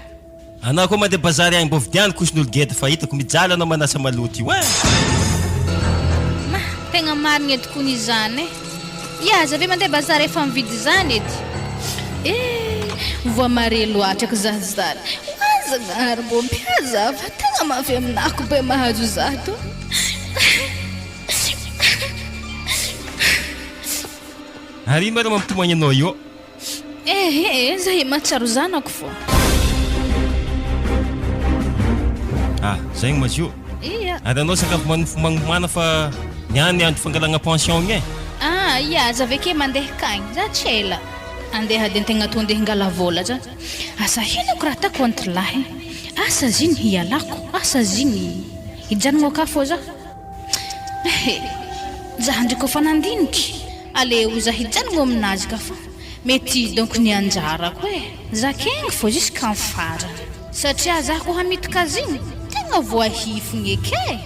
Anao koa mandeha bazary agny mbô vidiano couche-n'olo geda fa hitako mijaly anao manasa maloto io eh! Ma, tegna marigny edy kony izany eh! Ia, za ve mandeha bazary efa mividy izany edy eh! Voamare loatra ko za zany. Oa Zagnahary mbô mpihaza fa tegna mafy aminah ko be mahazo za to. Ary ino ma raha mampitomagny anao io? Ehe, za e mahatsiaro zanako fô. Ah, zegny ma izy io? Ia. Ary anao sakafo magnomana fa niany andro fangalagna pension igny e? Ah, ia, za aveke mandeha kagny, za tsy ela. Andeha ady antegna tô andeha hingala vôla za. Asa henoko raha atako entre lahy. Asa zigny hialako, asa zigny hijanogno aka fô za. Ehe, za ndry kôfa nandiniky, aleo za hijanogno aminazy ka fa mety donc ny anjarako e, zakegny fô jusqu'en farany. Satria za kô hamitaka azy igny, tegna voahifigny eky e.